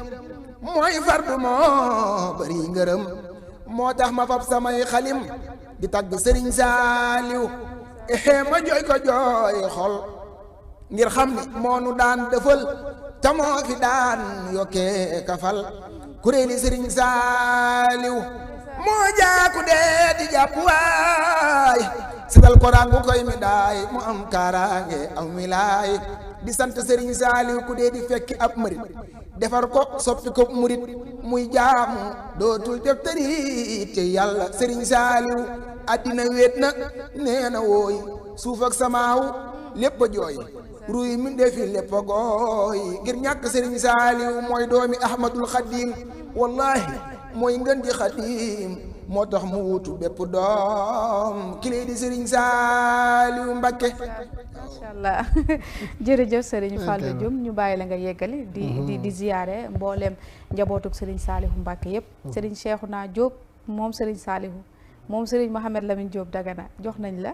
mooy fardu moo bari ngërëm moo tax ma fab samay xalim di tagg Sëriñ Saaliw ma jooy ko jooy xol ngir xam ni moo nu daan dëfal te moo fi daan yokkee kafal kuréeli Sëriñ Saaliw moo jaaku dee di jàpp waay sigal ko rangu koy mi daay mu am kaaraange aw milaay di sant Sëriñ Saaliw ku dee di fekki ab murit defar ko soppi ko murit muy jaamu dootul def tëri te yàlla Sëriñ Saaliw addina wéet na nee na wooy suuf ak samaaw lépp a jooy ruy mi defi lépp a gooy ngir ñàkk Sëriñ Saaliw mooy doomi Ahmadul Xadim wallahi mooy ngën di Xadim moo tax mu wutu bépp doom kile di Sëriñ Saaliw Mbakke. macha allah jërëjëf Serigne Fallou Dioum ñu bàyyi la nga yeggali. di ziyaare mboolem njabootug Serigne Saalihu Mbakke yëpp. Serigne Cheikhouna Diop moom Serigne Saalihu moom Serigne Mohamed Lamine Diop Dagana jox nañ la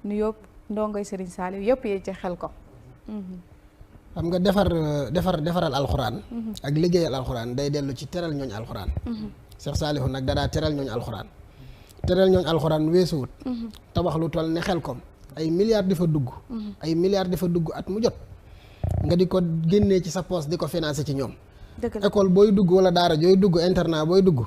nu yóbbu ndongoy Serigne Saalihu yëpp yee ci xel ko. xam nga defaral alxuraan ak liggéeyal alxuraan day dellu ci teral ñooñ alxuraan. Cheikh Saliou nag dadaa teral ñooñ alxuraan. teral ñooñ alxuraan weesuwut tabax lu toll ne Xelkom ay milliards di fa dugg. ay milliards di fa dugg at mu jot. nga di ko génnee ci sa poste di ko financer ci ñoom. école booy dugg wala daara jooy dugg internat booy dugg.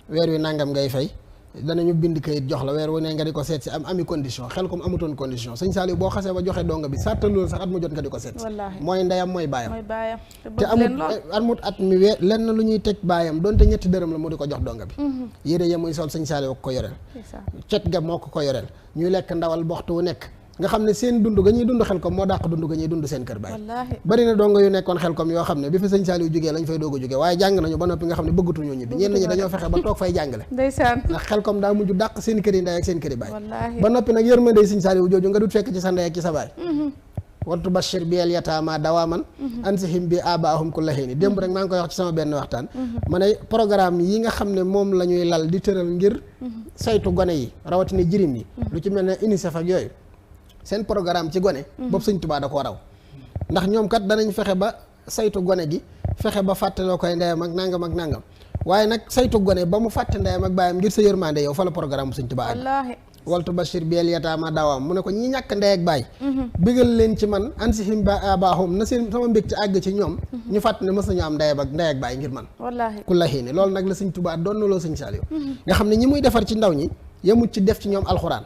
weer wi nangam ngay fay. danañu bind kayit jox la weer wu ne nga di ko seet si ami condition Xelkom amutoon condition sëñ Saliou boo xasee ba joxe donga bi sarta loolu sax at mu jot nga di ko seet si. mooy ndeyam mooy baayam. te amut at mi weer lenn lu ñuy teg baayam donte ñetti dërëm la mu di ko jox donga bi. yére ya muy sol sëñ Saliou ko yoreel. cet ga moo ko yoreel ñuy lekk ndawal waxtu wu nekk. nga xam ne seen dund ga ñuy dund Xelkom moo dàq dund ga ñuy dund seen kër baay. bari na donga yu nekkoon Xelkom yoo xam ne bi fi sëñ Saliou jógee lañ fay doog a jógee waaye jàng nañu ba noppi nga xam ne bëggatuñoo ñibbi ñenn ñi dañoo fexe ba toog fay jàngale ndax Xelkom daa mujj dàq seen kër yi ndey ak seen kër yi baay ba noppi nag yërmande sëñ Saliou jooju nga dut fekk ci sa ndey ak ci sa baay wartu bashir bi el yataama dawaaman ansihim bi abaahum kulla hiin démb rek maa ngi koy wax ci sama benn waxtaan ma ne programme yi nga xam ne moom la ñuy lal di tëral ngir saytu gone yi rawatina jirim yi lu ci mel ne UNICEF ak yooyu seen programme ci gone boobu sëñ Tuubaa da koo raw ndax ñoom kat danañ fexe ba saytu gone gi fexe ba fàttaloo koy ndeyam ak nangam waaye nag saytu gone ba mu fàtte ndeyam ak baayam ngir sa yërmande yow fa la programme bu sëñ Tuubaa ak waltu bashir bi el yataama dawaam mu ne ko ñi ñàkk ndey ak baay bégal leen ci man ansihim ba abaahum na seen sama mbég ci àgg ci ñoom ñu fàtt ne mës nañu am ndey ak baay ngir man ku la xiine loolu nag la sëñ Tuubaa doon na loo sëñ Saliou nga xam ne ñi muy defar ci ndaw ñi yemut ci def ci ñoom alxuraan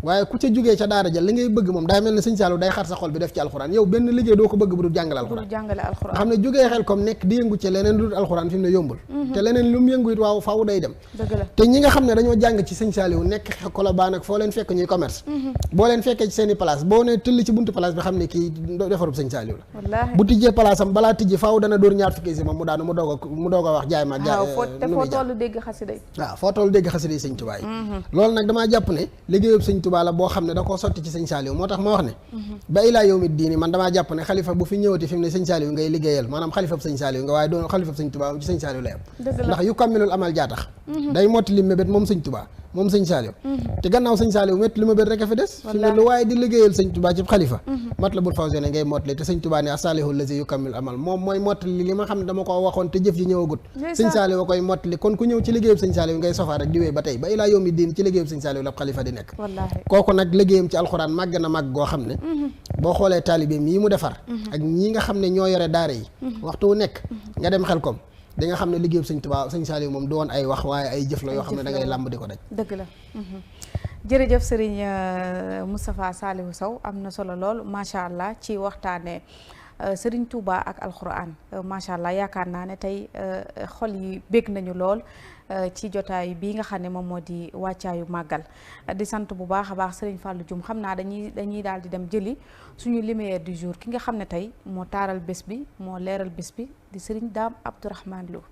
waaye ku ca jógee ca daara ja li ngay bëgg moom day mel ne sëñ Saliou day xar sa xol bi def ci alxuraan yow benn liggéey doo ko bëgg bu dul jàngale alxuraan nga xam ne jógee Xelkom nekk di yëngu ci leneen lu dul alxuraan fi mu ne yombul te leneen lu mu yëngu it waaw faaw day dem te ñi nga xam ne dañoo jàng ci sëñ Saliou nekk Colobane ak foo leen fekk ñuy commerce boo leen fekkee ci seen i place boo ne tëll ci buntu place bi xam ne kii defarub sëñ Saliou la bu tijjee place am balaa tijji faaw dana dóor ñaar fukki si moom mu daanu mu doog a wax jaay ma jaay foo tollu dégg xasida yi waaw foo tollu dégg xasida yi sëñ Tuubaa yi loolu nag damaa jàpp ne liggéeyub sëñ Tuubaa la boo xam ne koo sotti ci sëñ Saliou moo tax ma wax ne ba ilaa yawmi diini man damaa jàpp ne xalifa bu fi ñëwati fi mu ne sëñ Saliou ngay liggéeyal maanaam xalifab sëñ Saliou nga waaye doon xalifab sëñ Tuubaa ci sëñ Saliou la yam ndax yu kammilul amal jaa tax day motti li mébét moom sëñ Tuubaa moom sëñ Saliou te gannaaw sëñ Saliou métti li mébét rek a fi des fi mu ne lu waaye di liggéeyal sëñ Tuubaa ci xalifa Matlabul Fawzayni ngay mottali te sëñ Tuubaa ne as-saalihu lazi yu kammilul amal moom mooy mottali li ma xam ne dama ko waxoon te jëf ji ñëwagut sëñ Saliou koy mottali kon ku ñëw ci liggéeyub sëñ Saliou ngay sofaa rek di wéy ba tey ba ilaa yawmi diin ci liggéeyub sëñ Saliou la xalifa di nekk kooku nag liggéeyam ci alxuraan màgg na màgg goo xam ne boo xoolee taalibeem yi mu defar ak ñi nga xam ne ñoo yore daara yi waxtu wu nekk nga dem Xelkom di nga xam ne liggéeyub sëñ Tuubaa sëñ Saliou moom du woon ay wax waaye ay jëf la yoo xam ne da ngay làmb di ko daj dëgg la jërëjëf Serigne Moustapha Saliou Sow am na solo lool macha allah ci waxtaane Serigne Touba ak alxuraan macha allah yaakaar naa ne tey xol yi bég nañu lool ci jotaay bii nga xam ne moom moo di wàccaayu màggal di sant bu baax a baax Serigne Fallou Dioum xam naa dañuy daal di dem jëli suñu lumière du jour ki nga xam ne tey moo taaral bés bi moo leeral bés bi di Serigne Dame Abdourahmane Lo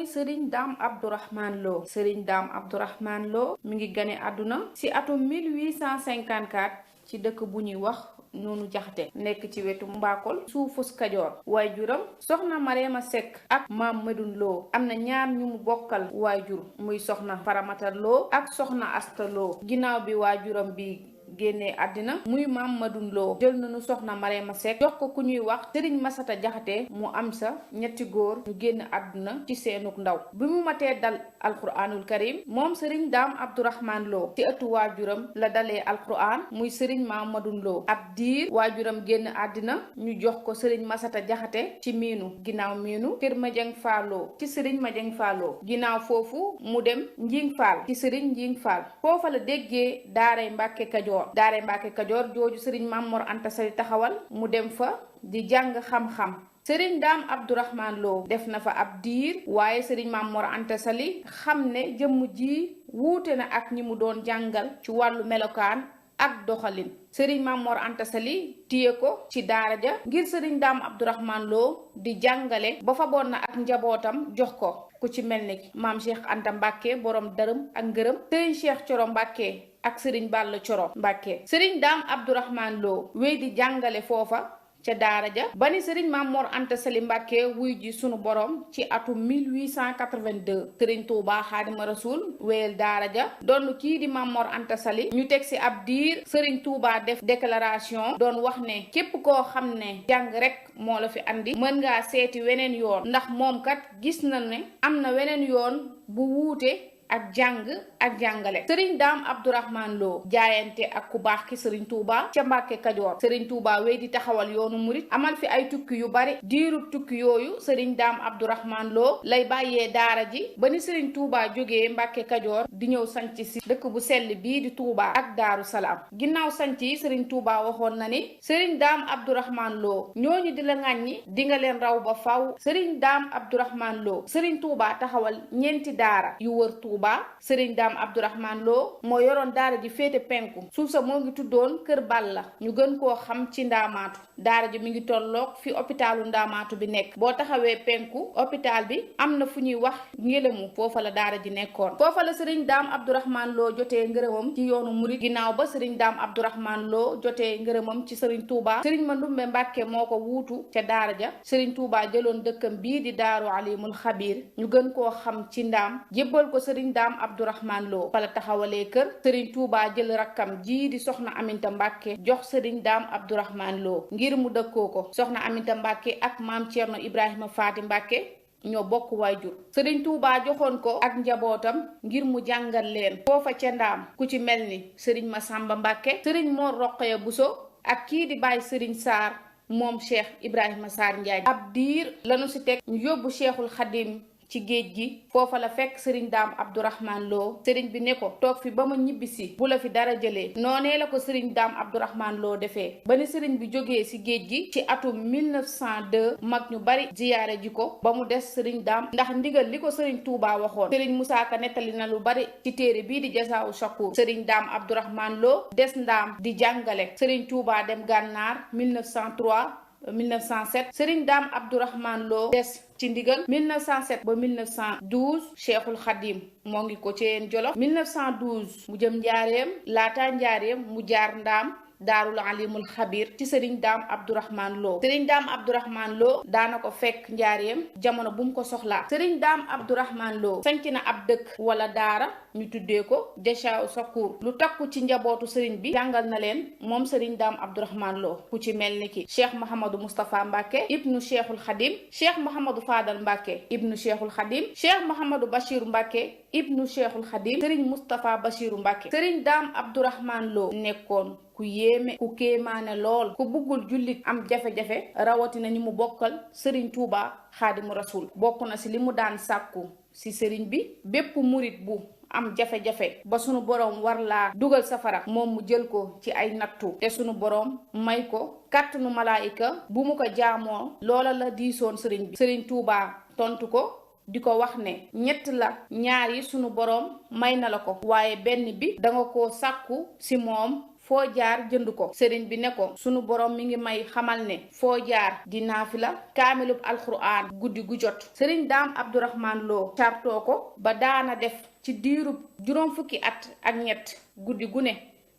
Serigne Dame Abdourahmane Lo Serigne Dame Abdourahmane Lo mi ngi gane àdduna ci atum 1854 ci dëkk bu ñuy wax noonu jaxate nekk ci wetu Mbakol suufus Kajoor waajuram soxna Mariama Seck ak maam Medoune Lo am na ñaar ñu mu bokkal waajur muy soxna Faramata Lo ak soxna Asta Lo ginnaaw bi waajuram bi génnee àddina muy maam Medoune Lo jël nañu soxna Mariama Seck jox ko ku ñuy wax Serigne Masata Jaxate mu am sa ñetti góor ñu génn àdduna ci seenuk ndaw bi mu matee dal alquranul karim moom Serigne Dame Abdourahmane Lo ci ëttu waajuram la dalee alquran muy Serigne maam Medoune Lo ab diir waajuram génn àddina ñu jox ko Serigne Masata Jaxate ci miinu ginnaaw miinu kër Madieng Fallo ci Serigne Madieng Fallo ginnaaw foofu mu dem Njing Fall ci Serigne Njing Fall foofa la déggee daaray Mbàkke Kajoor daare Mbàkke Kajoor jooju Serigne Mamor Anta Sali taxawal mu dem fa di jàng xam-xam Serigne Dame Abdourahmane Lo def na fa ab diir waaye Serigne Mamor Anta Sali xam ne jëmm ji wuute na ak ñi mu doon jàngal ci wàllu melokaan ak doxalin Serigne Mamor Anta Sali téye ko ci daara ja ngir Serigne Dame Abdourahmane Lo di jàngale ba fa boon na ak njabootam jox ko ku ci mel ni maam Cheikh Anta Mbàkke borom dërëm ak ngërëm Serigne Cheikh Coro Mbàkke ak Serigne Balla Coro Mbàkke Serigne Dame Abdourahmane Lo wéy di jàngale foofa ca daara ja ba ni sëriñ Maam Mor Anta Sali Mbàkke wuy ji sunu borom ci atum 1882 sëriñ Tuubaa Xaadima Rasuul wéyal daara ja doon kii di Maam Mor Anta Sali ñu teg si ab diir sëriñ Tuubaa def déclaration doon wax ne képp koo xam ne jàng rek moo la fi andi mën ngaa seeti weneen yoon ndax moom kat gis na ne am na weneen yoon bu wuute ak jàng ak jàngale sëriñ Daam Abdourahmane Lo jaayante ak ku baax ki sëriñ Touba ca Mbàkke Kajoor sëriñ Touba wéy di taxawal yoonu murit amal fi ay tukki yu bari diirub tukki yooyu sëriñ Daam Abdourahmane Lo lay bàyyee daara ji ba ni sëriñ Touba jógee Mbàkke Kajoor di ñëw sanc si dëkk bu sell bii di Touba ak Daaru Salaam ginnaaw sanc yi sëriñ Touba waxoon na ni sëriñ Daam Abdourahmane Lo ñooñu di la ŋàññi di nga leen raw ba faw sëriñ Daam Abdourahmane Lo sëriñ Touba taxawal ñeenti daara yu wër Touba sëriñ Daam Abdourahmane Lo moo yoroon daara ji féete penku suuf sa moo ngi tuddoon Kër Balla ñu gën koo xam ci Ndaamaatu daara ji mi ngi tolloog fi hôpitalu Ndaamaatu bi nekk boo taxawee penku hôpital bi am na fu ñuy wax Ngélamu foofa la daara ji nekkoon foofa la sëriñ Daam Abdourahmane Lo jotee ngërëmam ci yoonu murit ginnaaw ba sëriñ Daam Abdourahmane Lo jotee ngërëmam ci sëriñ Touba sëriñ Mandumbe Mbàkke moo ko wuutu ca daara ja sëriñ Touba jëloon dëkkam bii di Daaru Alimul Xabiir ñu gën koo xam ci Ndaam jébbal ko sëriñ Daam Abdourahmane Lo fa la taxawalee kër sëriñ Touba jël rakkam jii di soxna Aminta Mbàkke jox sëriñ Daam Abdourahmane Lo ngir mu dëkkoo ko soxna Aminta Mbàkke ak maam Cerno Ibrahima Faati Mbàkke ñoo bokk waajur sëriñ Touba joxoon ko ak njabootam ngir mu jàngal leen foofa ca Ndaam ku ci mel ni sëriñ Masamba Mbàkke sëriñ Mor Roqaya Buso ak kii di bàyyi sëriñ Saar moom Cheikh Ibrahima Saar Njaay ab diir lanu si teg ñu yóbbu Cheikhul Xadim ci géej gi foofa la fekk sëriñ Daam Abdourahmane Lo sëriñ bi ne ko toog fi ba ma ñibbisi bu la fi dara jëlee noonee la ko sëriñ Daam Abdourahmane Lo defee ba ni sëriñ bi jógee ci géej gi ci atum 1902 mag ñu bari ziyaare ji ko ba mu des sëriñ Daam ndax ndigal li ko sëriñ Touba waxoon sëriñ Musaa Ka nettali na lu bari ci téere bii di Jasaawu Shakuur sëriñ Daam Abdourahmane Lo des Ndaam di jàngale sëriñ Touba dem Gànnaar 1907 sëriñ Daam Abdourahmane Lo des ci ndigal 1907 ba 1912 Cheikhul Khadim moo ngi ko ci Jolof 1912 mu jëm njaareem laata njaareem mu jaar Ndaam Daarul Alimul Xabiir ci sëriñ Daam Abdourahmane Lo sëriñ Daam Abdourahmane Lo daana ko fekk njaareem jamono bu mu ko soxlaa sëriñ Daam Abdourahmane Lo sanc na ab dëkk wala daara ñu tuddee ko Jasaawu Shakuur lu takku ci njabootu sëriñ bi jàngal na leen moom sëriñ Daam Abdourahmane Lo ku ci mel ni ki Cheikh Mouhamadou Moustapha Mbacke ibnu Cheikhul Khadim Cheikh Mouhamadou Fadal Mbacke ibnu Cheikhul Khadim Cheikh Mouhamadou Bachir Mbacke ibnu Cheikhul Khadim sëriñ Moustapha Bachiru Mbacke sëriñ Daam Abdourahmane Lo nekkoon ku yéeme ku kéemaane lool ku buggul jullit am jafe-jafe rawatina ñi mu bokkal sëriñ Touba Xaadimu Rasuul bokk na ci li mu daan sàkku ci sëriñ bi bépp murit bu am jafe-jafe ba sunu boroom war laa dugal safara moom mu jël ko ci ay nattu te sunu boroom may ko kàttanu malaayika bu mu ko jaamoo loola la diisoon sëriñ bi sëriñ Touba tontu ko di ko wax ne ñett la ñaar yi sunu boroom may na la ko waaye benn bi danga ko sàkku ci moom foo jaar jënd ko sëriñ bi ne ko sunu borom mi ngi may xamal ne foo jaar di naafila kaamilub alxuraan guddi gu jot sëriñ Daam Abdourahmane Lo sartoo ko ba daana def ci diirub juróom fukki at ak ñett guddi gu ne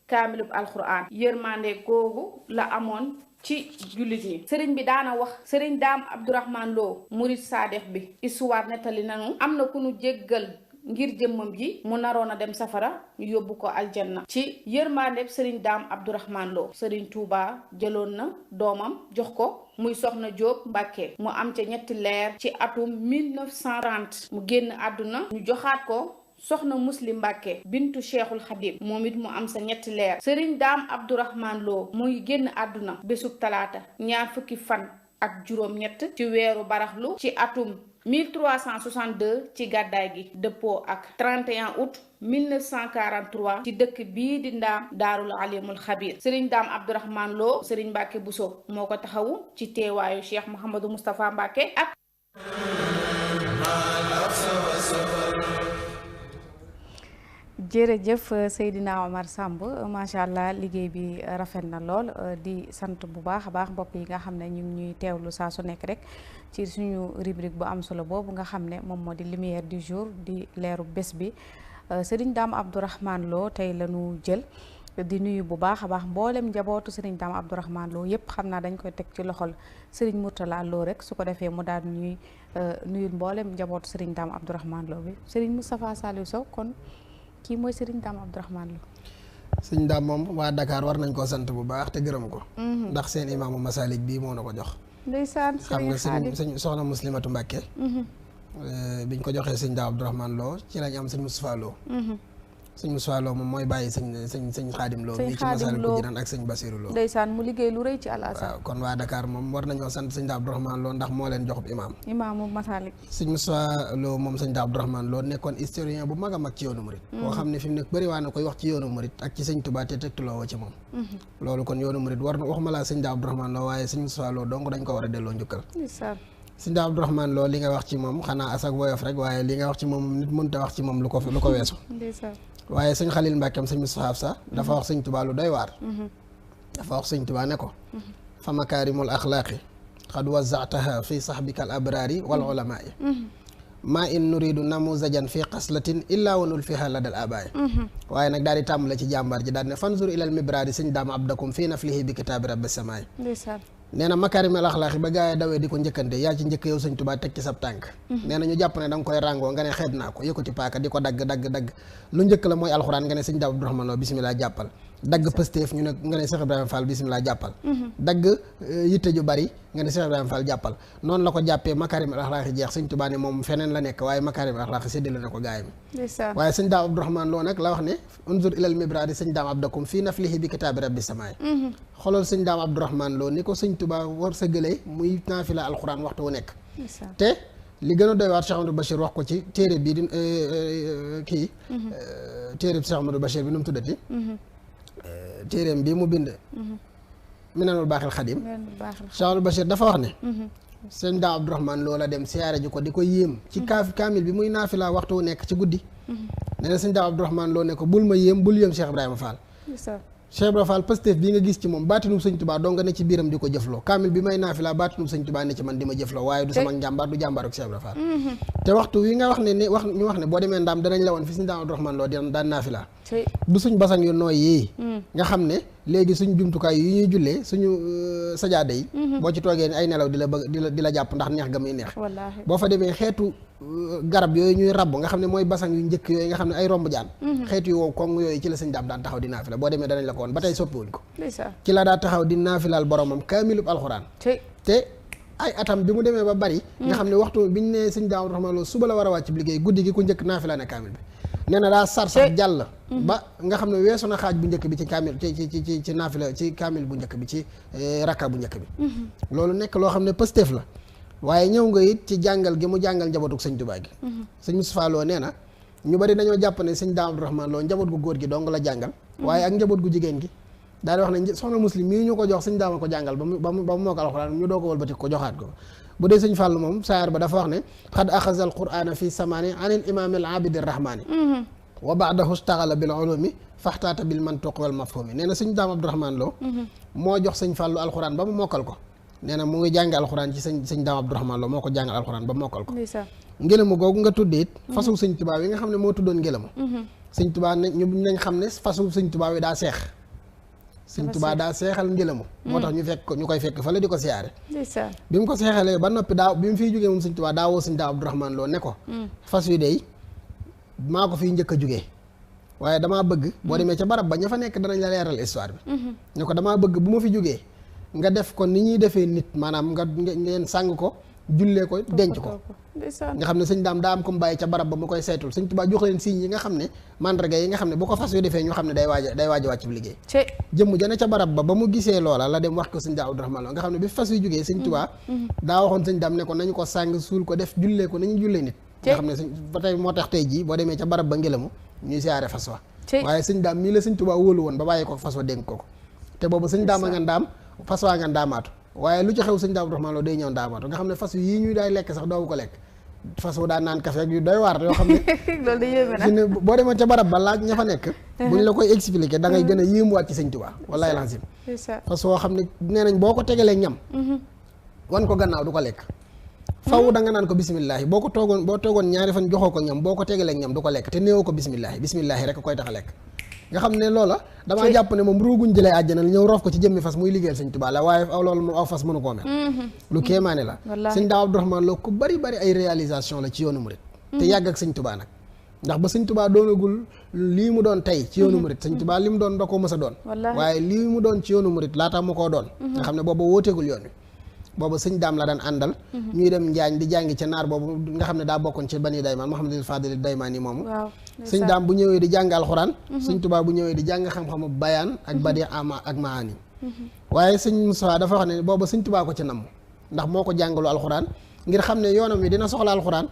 kaamilub alxuraan yërmande googu la amoon ci jullit yi sëriñ bi daana wax sëriñ Daam Abdourahmane Lo murid saadex bi histoire nettali nanu am na ku nu jéggal ngir jëmmam ji mu naroon a dem safara ñu yóbbu ko aljanna ci yërmaandeb sëriñ Daam Abdourahmane Lo sëriñ Touba jëloon na doomam jox ko muy soxna Jóob Mbàkke mu am ca ñetti leer ci atum 1930 mu génn àdduna ñu joxaat ko soxna Muslim Mbàkke bintu Cheikhul Khadim moom it mu am sa ñetti leer sëriñ Daam Abdourahmane Lo muy génn àdduna bésub talaata ñaar fukki fan ak juróom ñett ci weeru baraxlu ci atum 1362 ci gàddaay gi dëppoo ak 31 août 1943 ci dëkk bii di Ndaam Daarul Alimul Xabiir sëriñ Daam Abdourahmane Lo sëriñ Mbàkke Buso moo ko taxawu ci teewaayu Cheikh Mouhamadou Moustapha Mbàkke ak jërëjëf Seydina Omar Samb macha allah liggéey bi rafet na lool di sant bu baax a baax mbokk yi nga xam ne ñu ngi ñuy teewlu saa su nekk rek ci suñu rubrique bu am solo boobu nga xam ne moom moo di lumière du jour di leeru bés bi Serigne Daam Abdourahmane Lo tey la ñu jël di nuyu bu baax a baax mboolem njabootu Serigne Dame Abdourahmane Lo yëpp xam naa dañ koy teg ci loxol Serigne Mourtala Lo rek su ko defee mu daal ñuy nuyul mboolem njabootu Serigne Dame Abdourahmane Lo bi Serigne Moustapha Saliou Sow kon kii mooy Serigne Dame Abdourahmane Lo. Serigne Dame moom waa Dakar war nañ koo sant bu baax te gërëm ko. ndax seen imaamu Masalik bii moo na ko jox. ndeysaan Serigne Khadim xam nga soxna Muslimatu Mbàkke biñ ko joxee Serigne Dame Abdourahmane Lo ci lañ am Serigne Moustapha Lo. Sëñ Moussa Lo moom mooy bàyyi sëñ Xaadim Lo mii ci Masaalikul Jinaan ak sëñ Basiru Lo ndeysaan mu liggéey lu rëy ci Al-Azhar. waaw kon waa Dakar moom war nañoo sant sëñ Abdourahmane Lo ndax moo leen joxub imaamu Masaalik. sëñ Moussa Lo moom sëñ Abdourahmane Lo nekkoon historien bu mag a mag ci yoonu murit boo xam ne fi mu nekk bëri waa na koy wax ci yoonu murit ak ci sëñ Tuubaa te tegtuloo woo ci moom loolu kon yoonu murit war na waxuma laa sëñ Abdourahmane Lo waaye sëñ Moussa Lo donc dañ ko war a delloo njukkal. sëñ Abdourahmane Lo li nga wax ci moom xanaa asak woyof rek waaye li nga wax ci moom nit mënut a wax ci moom lu ko weesu waaye sëñ Xalil Mbàkkeem sëñ Moustapha sax dafa wax sëñ Tuubaa lu doy waar dafa wax sëñ Tuubaa ne ko fa makaarimul axlaaqi xad wazaataha fi saxbika al abraari wal ulamaai maa in nuridu namuzajan fi xaslatin illaa wanul fiha ladal abaay waaye nag daal di tàmbale ci jàmbaar ji daal ne fanzur ilal mibraari sëñ Daam abdakum fii naflihi bi kitaabi rabbi samaay nee na makaarimul axlaaqi ba gaa yi dawee di ko njëkkante yaa ci njëkk yow sëñ Tuubaa teg ci sab tànk nee na ñu jàpp ne da nga koy ràngoo nga ne xeeb naa ko yëkkati paaka di ko dagg lu njëkk la mooy alxuraan nga ne sëñ Dame Abdourahmane Lo bismillah jàppal dagg pësteef ñu ne nga ne Cheikh Ibrahima Fall bismillah jàppal dagg yitte ju bari nga ne Cheikh Ibrahima Fall jàppal noonu la ko jàppee makaarimul axlaaqi jeex sëñ Tuubaa ne moom feneen la nekk waaye makaarimul axlaaqi séddale na ko gaay mi waaye sëñ Dame Abdourahmane Lo nag la wax ne unzur ilal mibraadi sëñ Dame abdakum fii naflihi bi kitaabi rabbi samaay xoolal sëñ Dame Abdourahmane Lo ni ko sëñ Tuubaa war sa gëlee muy naafila alxuraan waxtu wu nekk te li gën a doy waar Cheikh Amadou Bachir wax ko ci téere bii di kii téere bi Cheikh Amadou Bachir bi nu mu tuddati téereem bii mu bind Minanul Baaxil Xadim Cheikh Amadou Bachir dafa wax ne sëñ Dame Abdourahmane Lo la dem siyaare ji ko di ko yéem ci kaamil bi muy naafila waxtu wu nekk ci guddi nee na sëñ Dame Abdourahmane Lo ne ko bul ma yéem bul yéem Cheikh Ibrahima Fall Cheikh Ibrahima Fall Pastef bii nga gis ci moom baatinum sëñ Tuubaa doo nga ne ci biiram di ko jëfloo kaamil bi may naafila baatinum sëñ Tuubaa ne ci man di ma jëfloo waaye du sama njàmbaar du jàmbaar ak Cheikh Ibrahima Fall te waxtu wi nga wax ne ñu wax ne boo demee ndaam danañ la woon fi sëñ Dame Abdourahmane Lo daan naafila du suñ basang yu nooy yii nga xam ne léegi suñ jumtukaay yi ñuy jullee suñu sajaada yi boo ci toogee ni ay nelaw di la bëgg di la jàpp ndax neex ga muy neex boo fa demee xeetu garab yooyu ñuy rabb nga xam ne mooy basang yu njëkk yooyu nga xam ne ay romb jaan xeetu yu wow koŋ yooyu ci la sëñ Dame daan taxaw di naafila boo demee danañ la ko woon ba tey soppiwuñ ko ci la daa taxaw di naafilaal boromam kaamilub alxuraan te ay atam bi mu demee ba bari nga xam ne waxtu biñ ne sëñ Dame Abdourahmane Lo suba la war a wàcc liggéey guddi gi ku njëkk naafila ne kaamil bi nee na daa sar sax jàll ba nga xam ne weesu na xaaj bu njëkk bi ci kaamil ci naafila ci kaamil bu njëkk bi ci rakka bu njëkk bi loolu nekk loo xam ne pësteef la waaye ñëw nga it ci jàngal gi mu jàngal njabootuk sëñ Tuubaa gi sëñ Moustapha Lo nee na ñu bari dañoo jàpp ne sëñ Dame Abdourahmane Lo njaboot gu góor gi dong la jàngal waaye ak njaboot gu jigéen gi daal di wax ne soxna muslim mii ñu ko jox sëñ Dame ko jàngal ba mu moo ko alxuraan ñu doo ko wëlbati ko joxaat ko bu dee sëñ Fall moom saar ba dafa wax ne xad axaza al qur'ana fi samaani anil imaam al abid rahmaani wa baadahu staxala bil ulumi faxtaata bil mantuq wal mafhumi nee na sëñ Dame Abdourahmane Lo moo jox sëñ Fallu alxuraan ba mu mokkal ko nee na mu ngi jàng alxuraan ci sëñ Dame Abdourahmane Lo moo ko jàngal alxuraan ba mokkal ko ngelamu googu nga tuddee it fasu sëñ Tuubaa yi nga xam ne moo tuddoon ngelamu sëñ Tuubaa nañ xam ne fasu sëñ Tuubaa yi daa seex sëñ Tuubaa daa seexal ngelamu moo tax ñu koy fekk fa la di ko siyaare bi mu ko seexalee ba noppi bi mu fiy jógee moom sëñ Tuubaa daa woo sëñ Dame Abdourahmane Lo ne ko fas wi dey maa ko fiy njëkk a jógee waaye damaa bëgg boo demee ca barab ba ña fa nekk danañ la leeral histoire bi ne ko damaa bëgg bu ma fi jógee nga def ko ni ñuy defee nit maanaam nga ngeen sàng ko jullee ko denc ko nga xam ne sëñ Dame daa am ko mu bàyyi ca barab ba mu koy saytul sëñ Tuubaa jox leen signes yi nga xam ne mandarga yi nga xam ne bu ko fas yu defee ñu xam ne day waaj a wàcc bi liggéey jëmm jane ca barab ba mu gisee loola la dem wax ko sëñ Dame Abdourahmane Lo nga xam ne bi fas yu jógee sëñ Tuubaa daa waxoon sëñ Dame ne ko nañu ko sàng suul ko def jullee ko nañu jullee nit nga xam ne sëñ ba tey moo tax tey jii boo demee ca barab ba ngelamu ñuy siyaare fas wa waaye sëñ Dame mii la sëñ Tuubaa wóolu woon ba bàyyi ko fas wa dénk ko te boobu sëñ Dame a nga ndaam fas waa nga ndaamaatu waaye lu ci xew sëñ Dame Abdourahmane Lo day ñëw ndaamaatu nga xam ne fas yii ñuy daay lekk sax doowu ko lekk fas wu daan naan café ak yu doy waar yoo xam ne loolu da yéeme na ne boo demoon ca barab ba laaj ña fa nekk buñ la koy expliquer da ngay gën a yéemuwaat ci sëñ Tuubaa wallaahi lancim fas woo xam ne nee nañ boo ko tegalee ñam wan ko gannaaw du ko lekk faw da nga naan ko bisimillahi boo toogoon ñaari fan joxoo ko ñam boo ko tegalee ñam du ko lekk te néewoo ko bisimillahi rek koy tax a lekk nga xam ne loola damaa jàpp ne moom ruuguñ jëlee àjjana ñëw roof ko ci jëmmi fas muy liggéeyal sëñ Tuubaa la waaye aw loolu moom aw fas mënu koo mel lu kéemaane la sëñ Daam Abdourahmane Lo ku bari ay réalisation la ci yoonu murit te yàgg ak sëñ Tuubaa nag ndax ba sëñ Tuubaa doonagul lii mu doon tey ci yoonu murit sëñ Tuubaa li mu doon da koo mës a doon waaye lii mu doon ci yoonu murit laata mu koo doon nga xam ne booba wóoteegul yoon wi booba sëñ Daam la daan àndal ñuy dem Njaañ di jàngi ca naar boobu nga xam ne daa bokkoon ci Bani Daymaan Muhammadul Fadil Daymaan yi moomu sëñ Daam bu ñëwee di jàng alxuraan sëñ Tuubaa bu ñëwee di jàng xam-xamu bayaan ak badi ama ak maani waaye sëñ Moussa dafa wax ne booba sëñ Tuubaa ko ci namm ndax moo ko jàngalu alxuraan ngir xam ne yoonam wi dina soxla alxuraan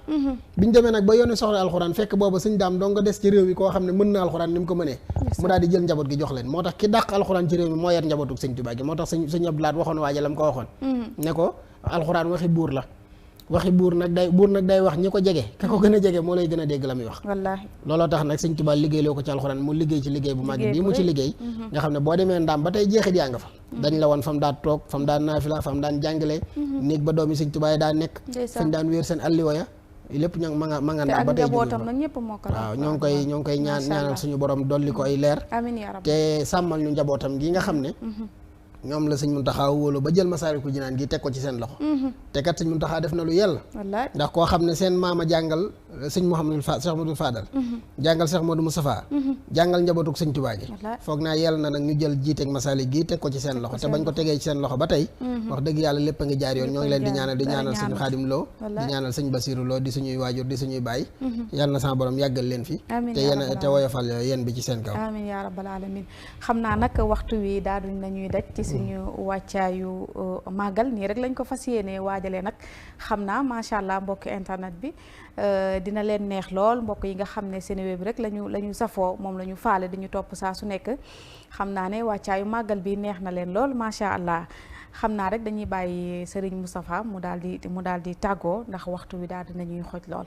biñu demee nag ba yoon wi soxla alxuraan fekk booba sëñ Daam doo nga des ci réew mi koo xam ne mën na alxuraan ni mu ko mënee mu daal di jël njaboot gi jox leen moo tax ki dàq alxuraan ci réew mi moo yar njabootuk sëñ Tuubaa gi moo tax sëñ Abdou Lahad waxoon waaja la mu ko waxoon ne ko alxuraan waxi buur la waxi buur nag day wax ñi ko jege ka ko gën a jege moo lay gën a dégg la muy wax wallaahi looloo tax nag sëñ Tuubaa liggéey loo ko ci alxuraan mu liggéey ci liggéey bu mag bii mu ci liggéey nga xam ne boo demee ndaam ba tey jeexit yaa nga fa dañ la woon fa mu daan toog fa mu daan naafila fa mu daan jàngale néeg ba doomi sëñ Tuubaa yi daan nekk fañ daan wéer seen alliwa ya lépp ña ma nga ndaam ba tey waaw ñoo ngi koy ñaanal suñu borom dolli ko ay leer te sàmmal ñu njabootam gi nga xam ne ñoom la sëñ Muntaxa wóolu ba jël Masaalikul Jinaan gi teg ko ci seen loxo te kat sëñ Muntaxa def na lu yell ndax koo xam ne seen maama jàngal sëñ Cheikh Modou Fadal jàngal Cheikh Modou Moustapha jàngal njabootuk sëñ Tuubaa gi foog naa yell na nag ñu jël jiiteeg Masaalik gi teg ko ci seen loxo te bañ ko tegee ci seen loxo ba tey wax dëgg yàlla lépp a ngi jaar yoon ñoo ngi leen di ñaanal sëñ Xaadim Lo di ñaanal sëñ Basiru Lo di suñuy waajur di suñuy baay yàlla na sama borom yàggal leen fi te woyofal yéen bi ci seen kaw amiin yaa rabbal aalamiin xam naa nag waxtu wi daa duñ nañuy daj suñu wàccaayu màggal nii rek lañ ko fas yéenee waajalee nag xam naa macha allah mbokki internet bi dina leen neex lool mbokk yi nga xam ne Seneweb bi rek la ñu safoo moom la ñu faale di ñu topp saa su nekk xam naa ne wàccaayu màggal bi neex na leen lool macha allah xam naa rek dañuy bàyyi Serigne Moustapha mu daal di tàggoo ndax waxtu wi daal dinañuy xoj lool.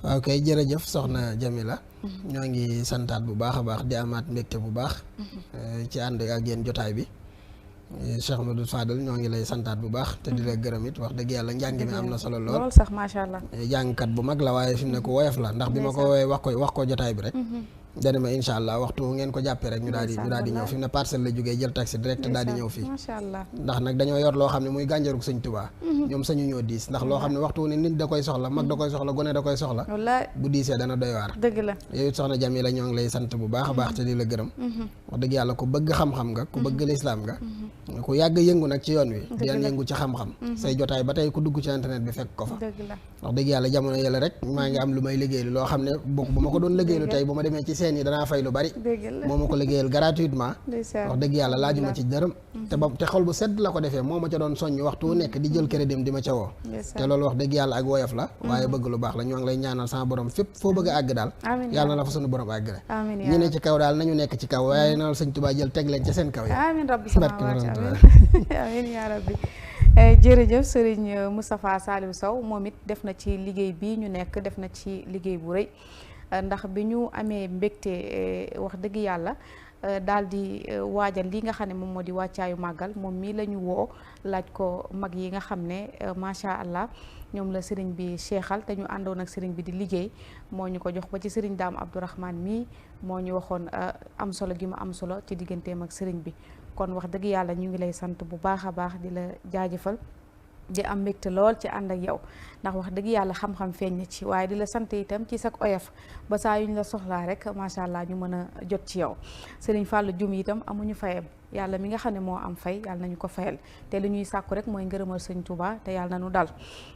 waaw kay jërëjëf soxna Jamila ñoo ngi santaat bu baax a baax di amaat mbégte bu baax ci ànd ak yéen jotaay bi Cheikh Modou Fadal ñoo ngi lay santaat bu baax te di la gërëm it wax dëgg yàlla njàng mi am na solo lool sax macha allah jàngkat bu mag la waaye fi mu ne ko woyof la ndax bi ma ko woowee wax ko jotaay bi rek dana ma incha allah waxtu ngeen ko jàppee rek ñu daal di ñëw fi mu ne parcelle la jógee jël taxi direct daal di ñëw fii macha allah ndax nag dañoo yor loo xam ne muy gànjaruk sëñ Tuubaa ñoom sañu ñoo diis ndax loo xam ne waxtu ne nit da koy soxla mag da koy soxla gone da koy soxla bu diisee dana doy waar dëgg la yow it soxna Jamila ñoo ngi lay sant bu baax a baax te di la gërëm wax dëgg yàlla ku bëgg xam-xam nga ku bëgg lislaam nga ku yàgg yëngu nag ci yoon wi di yëngu ci xam-xam say jotaay ba tey ku dugg ci internet bi fekk ko fa wax dëgg yàlla jamono yële rek maa ngi am lu may liggéeylu loo xam ne bu ma ko doon liggéeylu tey bu ma demee ci seen yi danaa fay lu bari moo ma ko liggéeyal gratuitement wax dëgg yàlla laajuma ci dërëm te xol bu sedd la ko defee moo ma ca doon soññ waxtu wu nekk di jël crédit di ma ca woo te loolu wax dëgg yàlla ak woyof la waaye bëgg lu baax la ñoo ngi lay ñaanal sama borom fépp foo bëgg a àgg daal yàlla na la fa sunu borom àgg rek ñi ne ci kaw daal nañu nekk ci kaw waaye na sëñ Tuubaa jël teg leen ca seen kaw yi amiin rabbi amiin yaa rabbi jërëjëf Serigne Moustapha Saliou Sow moom it def na ci liggéey bii ñu nekk def na ci liggéey bu rëy ndax bi ñu amee mbégte wax dëgg yàlla daal di waajal li nga xam ne moom moo di wàccaayu màggal moom mii la ñu woo laaj ko mag yi nga xam ne macha allah ñoom la sëriñ bi seexal te ñu àndoon ak sëriñ bi di liggéey moo ñu ko jox ba ci sëriñ Daam Abdourahmane mii moo ñu waxoon am solo gi mu am solo ci digganteem ak sëriñ bi kon wax dëgg yàlla ñu ngi lay sant bu baax a baax di la jaajëfal di am mbégte lool ci ànd ak yow ndax wax dëgg yàlla xam-xam feeñ na ci waaye di la sant itam ci sak oyof ba saa yu ñu la soxlaa rek macha allah ñu mën a jot ci yow Serigne Fallou Dioum itam amuñu fayam yàlla mi nga xam ne moo am fay yàlla nañu ko fayal te li ñuy sàkku rek mooy ngërëmal sëñ Touba te yàlla nañu dal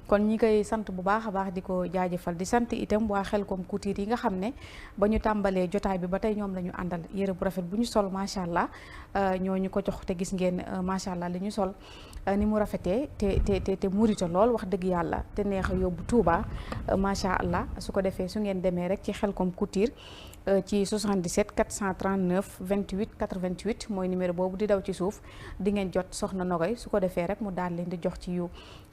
kon ñi koy sant bu baax a baax di ko jaajëfal di sant itam waa Xelcom Couture yi nga xam ne ba ñu tàmbalee jotaay bi ba tey ñoom la ñu àndal yëre bu rafet bu ñu sol macha allah ñoo ñu ko jox te gis ngeen macha allah li ñu sol ni mu rafetee te murito lool wax dëgg yàlla te neex a yóbbu Touba macha allah su ko defee su ngeen demee rek ci Xelcom Couture ci 77 439 28 88 mooy numéro boobu di daw ci suuf di ngeen jot soxna Nogoy su ko defee rek mu daal leen di jox ci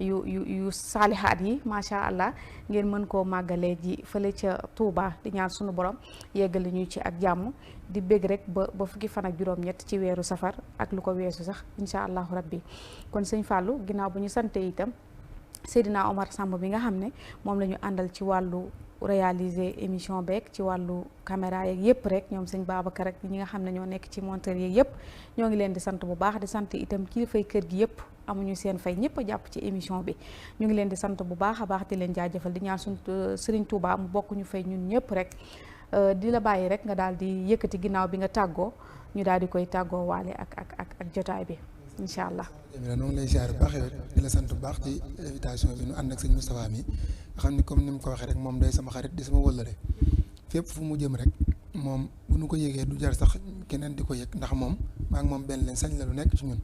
yu saalihaat yi macha allah ngeen mën koo màggalee ji fële ca Touba di ñaan sunu borom yeggali ñu ci ak jàmm di bég rek ba fukki fan ak juróom-ñett ci weeru safar ak lu ko weesu sax incha allahu rabbi kon sëñ Fallou ginnaaw bu ñu sante itam Seydina Omar Samb bi nga xam ne moom la ñu àndal ci wàllu réaliser émission beeg ci wàllu caméra yeeg yëpp rek ñoom sëñ Babacar ak ñi nga xam ne ñoo nekk ci monteur yeeg yëpp ñoo ngi leen di sant bu baax di sant itam kilifay kër gi yëpp amuñu seen fay ñëpp a jàpp ci émission bi ñu ngi leen di sant bu baax a baax di leen jaajëfal di ñaan suñu Serigne Touba mu bokk ñu fay ñun ñëpp rek di la bàyyi rek nga daal di yëkkati ginnaaw bi nga tàggoo ñu daal di koy tàggoo waale ak jotaay bi incha allah. noonu lay ziar bu baax yow di la sant bu baax ci invitation bi nu ànd ak sëñ Moustapha mi nga xam ni comme ni mu ko waxee rek moom day sama xarit di sama wëllëre fépp fu mu jëm rek moom bu nu ko yëgee du jar sax keneen di ko yëg ndax moom maa ngi moom benn leen sañ la lu nekk ci ñun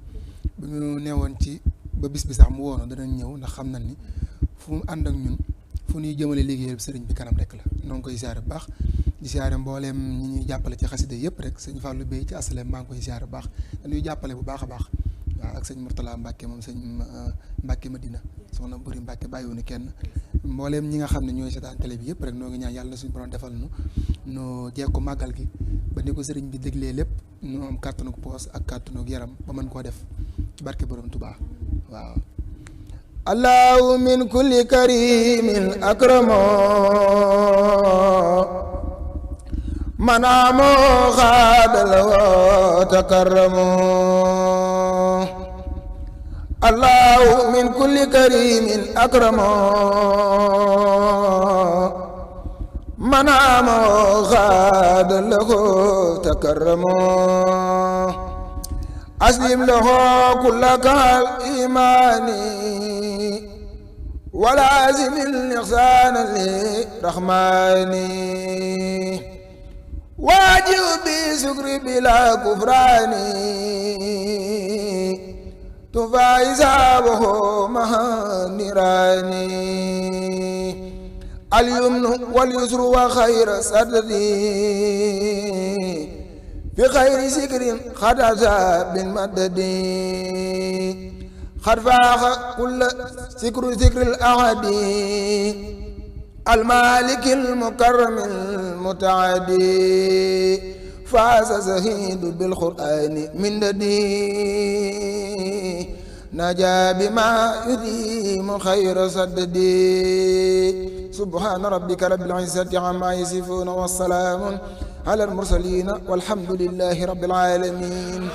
bu ñu neewoon ci ba bis bi sax mu woonu danañ ñëw ndax xam nañ ni fu mu ànd ak ñun fu ñuy jëmale liggéey sëriñ bi kanam rek la noo ngi koy ziar bu baax di ziare mbooleem ñi ñuy jàppale ci xasida yëpp rek sëñ Fallou Bey ci asalem maa ngi koy ziar bu baax dañuy jàppale bu baax a baax waaw ak sëñ Mourtala Mbacke moom sëñ Mbacke Madina soxna Buri Mbacke bàyyiwuñu kenn mbooleem ñi nga xam ne ñooy seetaan télé bi yëpp rek noo ngi ñaan yàlla suñu borom defal nu jekku màggal gi ba ni ko sëriñ bi déglee lépp nu am kàttanu poos ak kàttanu yaram ba mën koo def ci barke borom Touba waaw. allahu min kulli karimin akramo manamo xaadal wa takarramo allahu min kulli karimin akramo manamo xaadal wa takarramo aslim lahu kullaka al imani walazim al ihsana li rahmani واجب بسكر بلا كفران تفايز وهو مها نيران اليمن واليسر وخير سددي في خير سكر خدز بالمدد خرفاخ كل سكر الأحدي المالك المكرم المتعدي فاز زهيد بالقرآن من ندي نجا بما يديم خير سددي سبحان ربك رب العزة عما يصفون والسلام على المرسلين والحمد لله رب العالمين.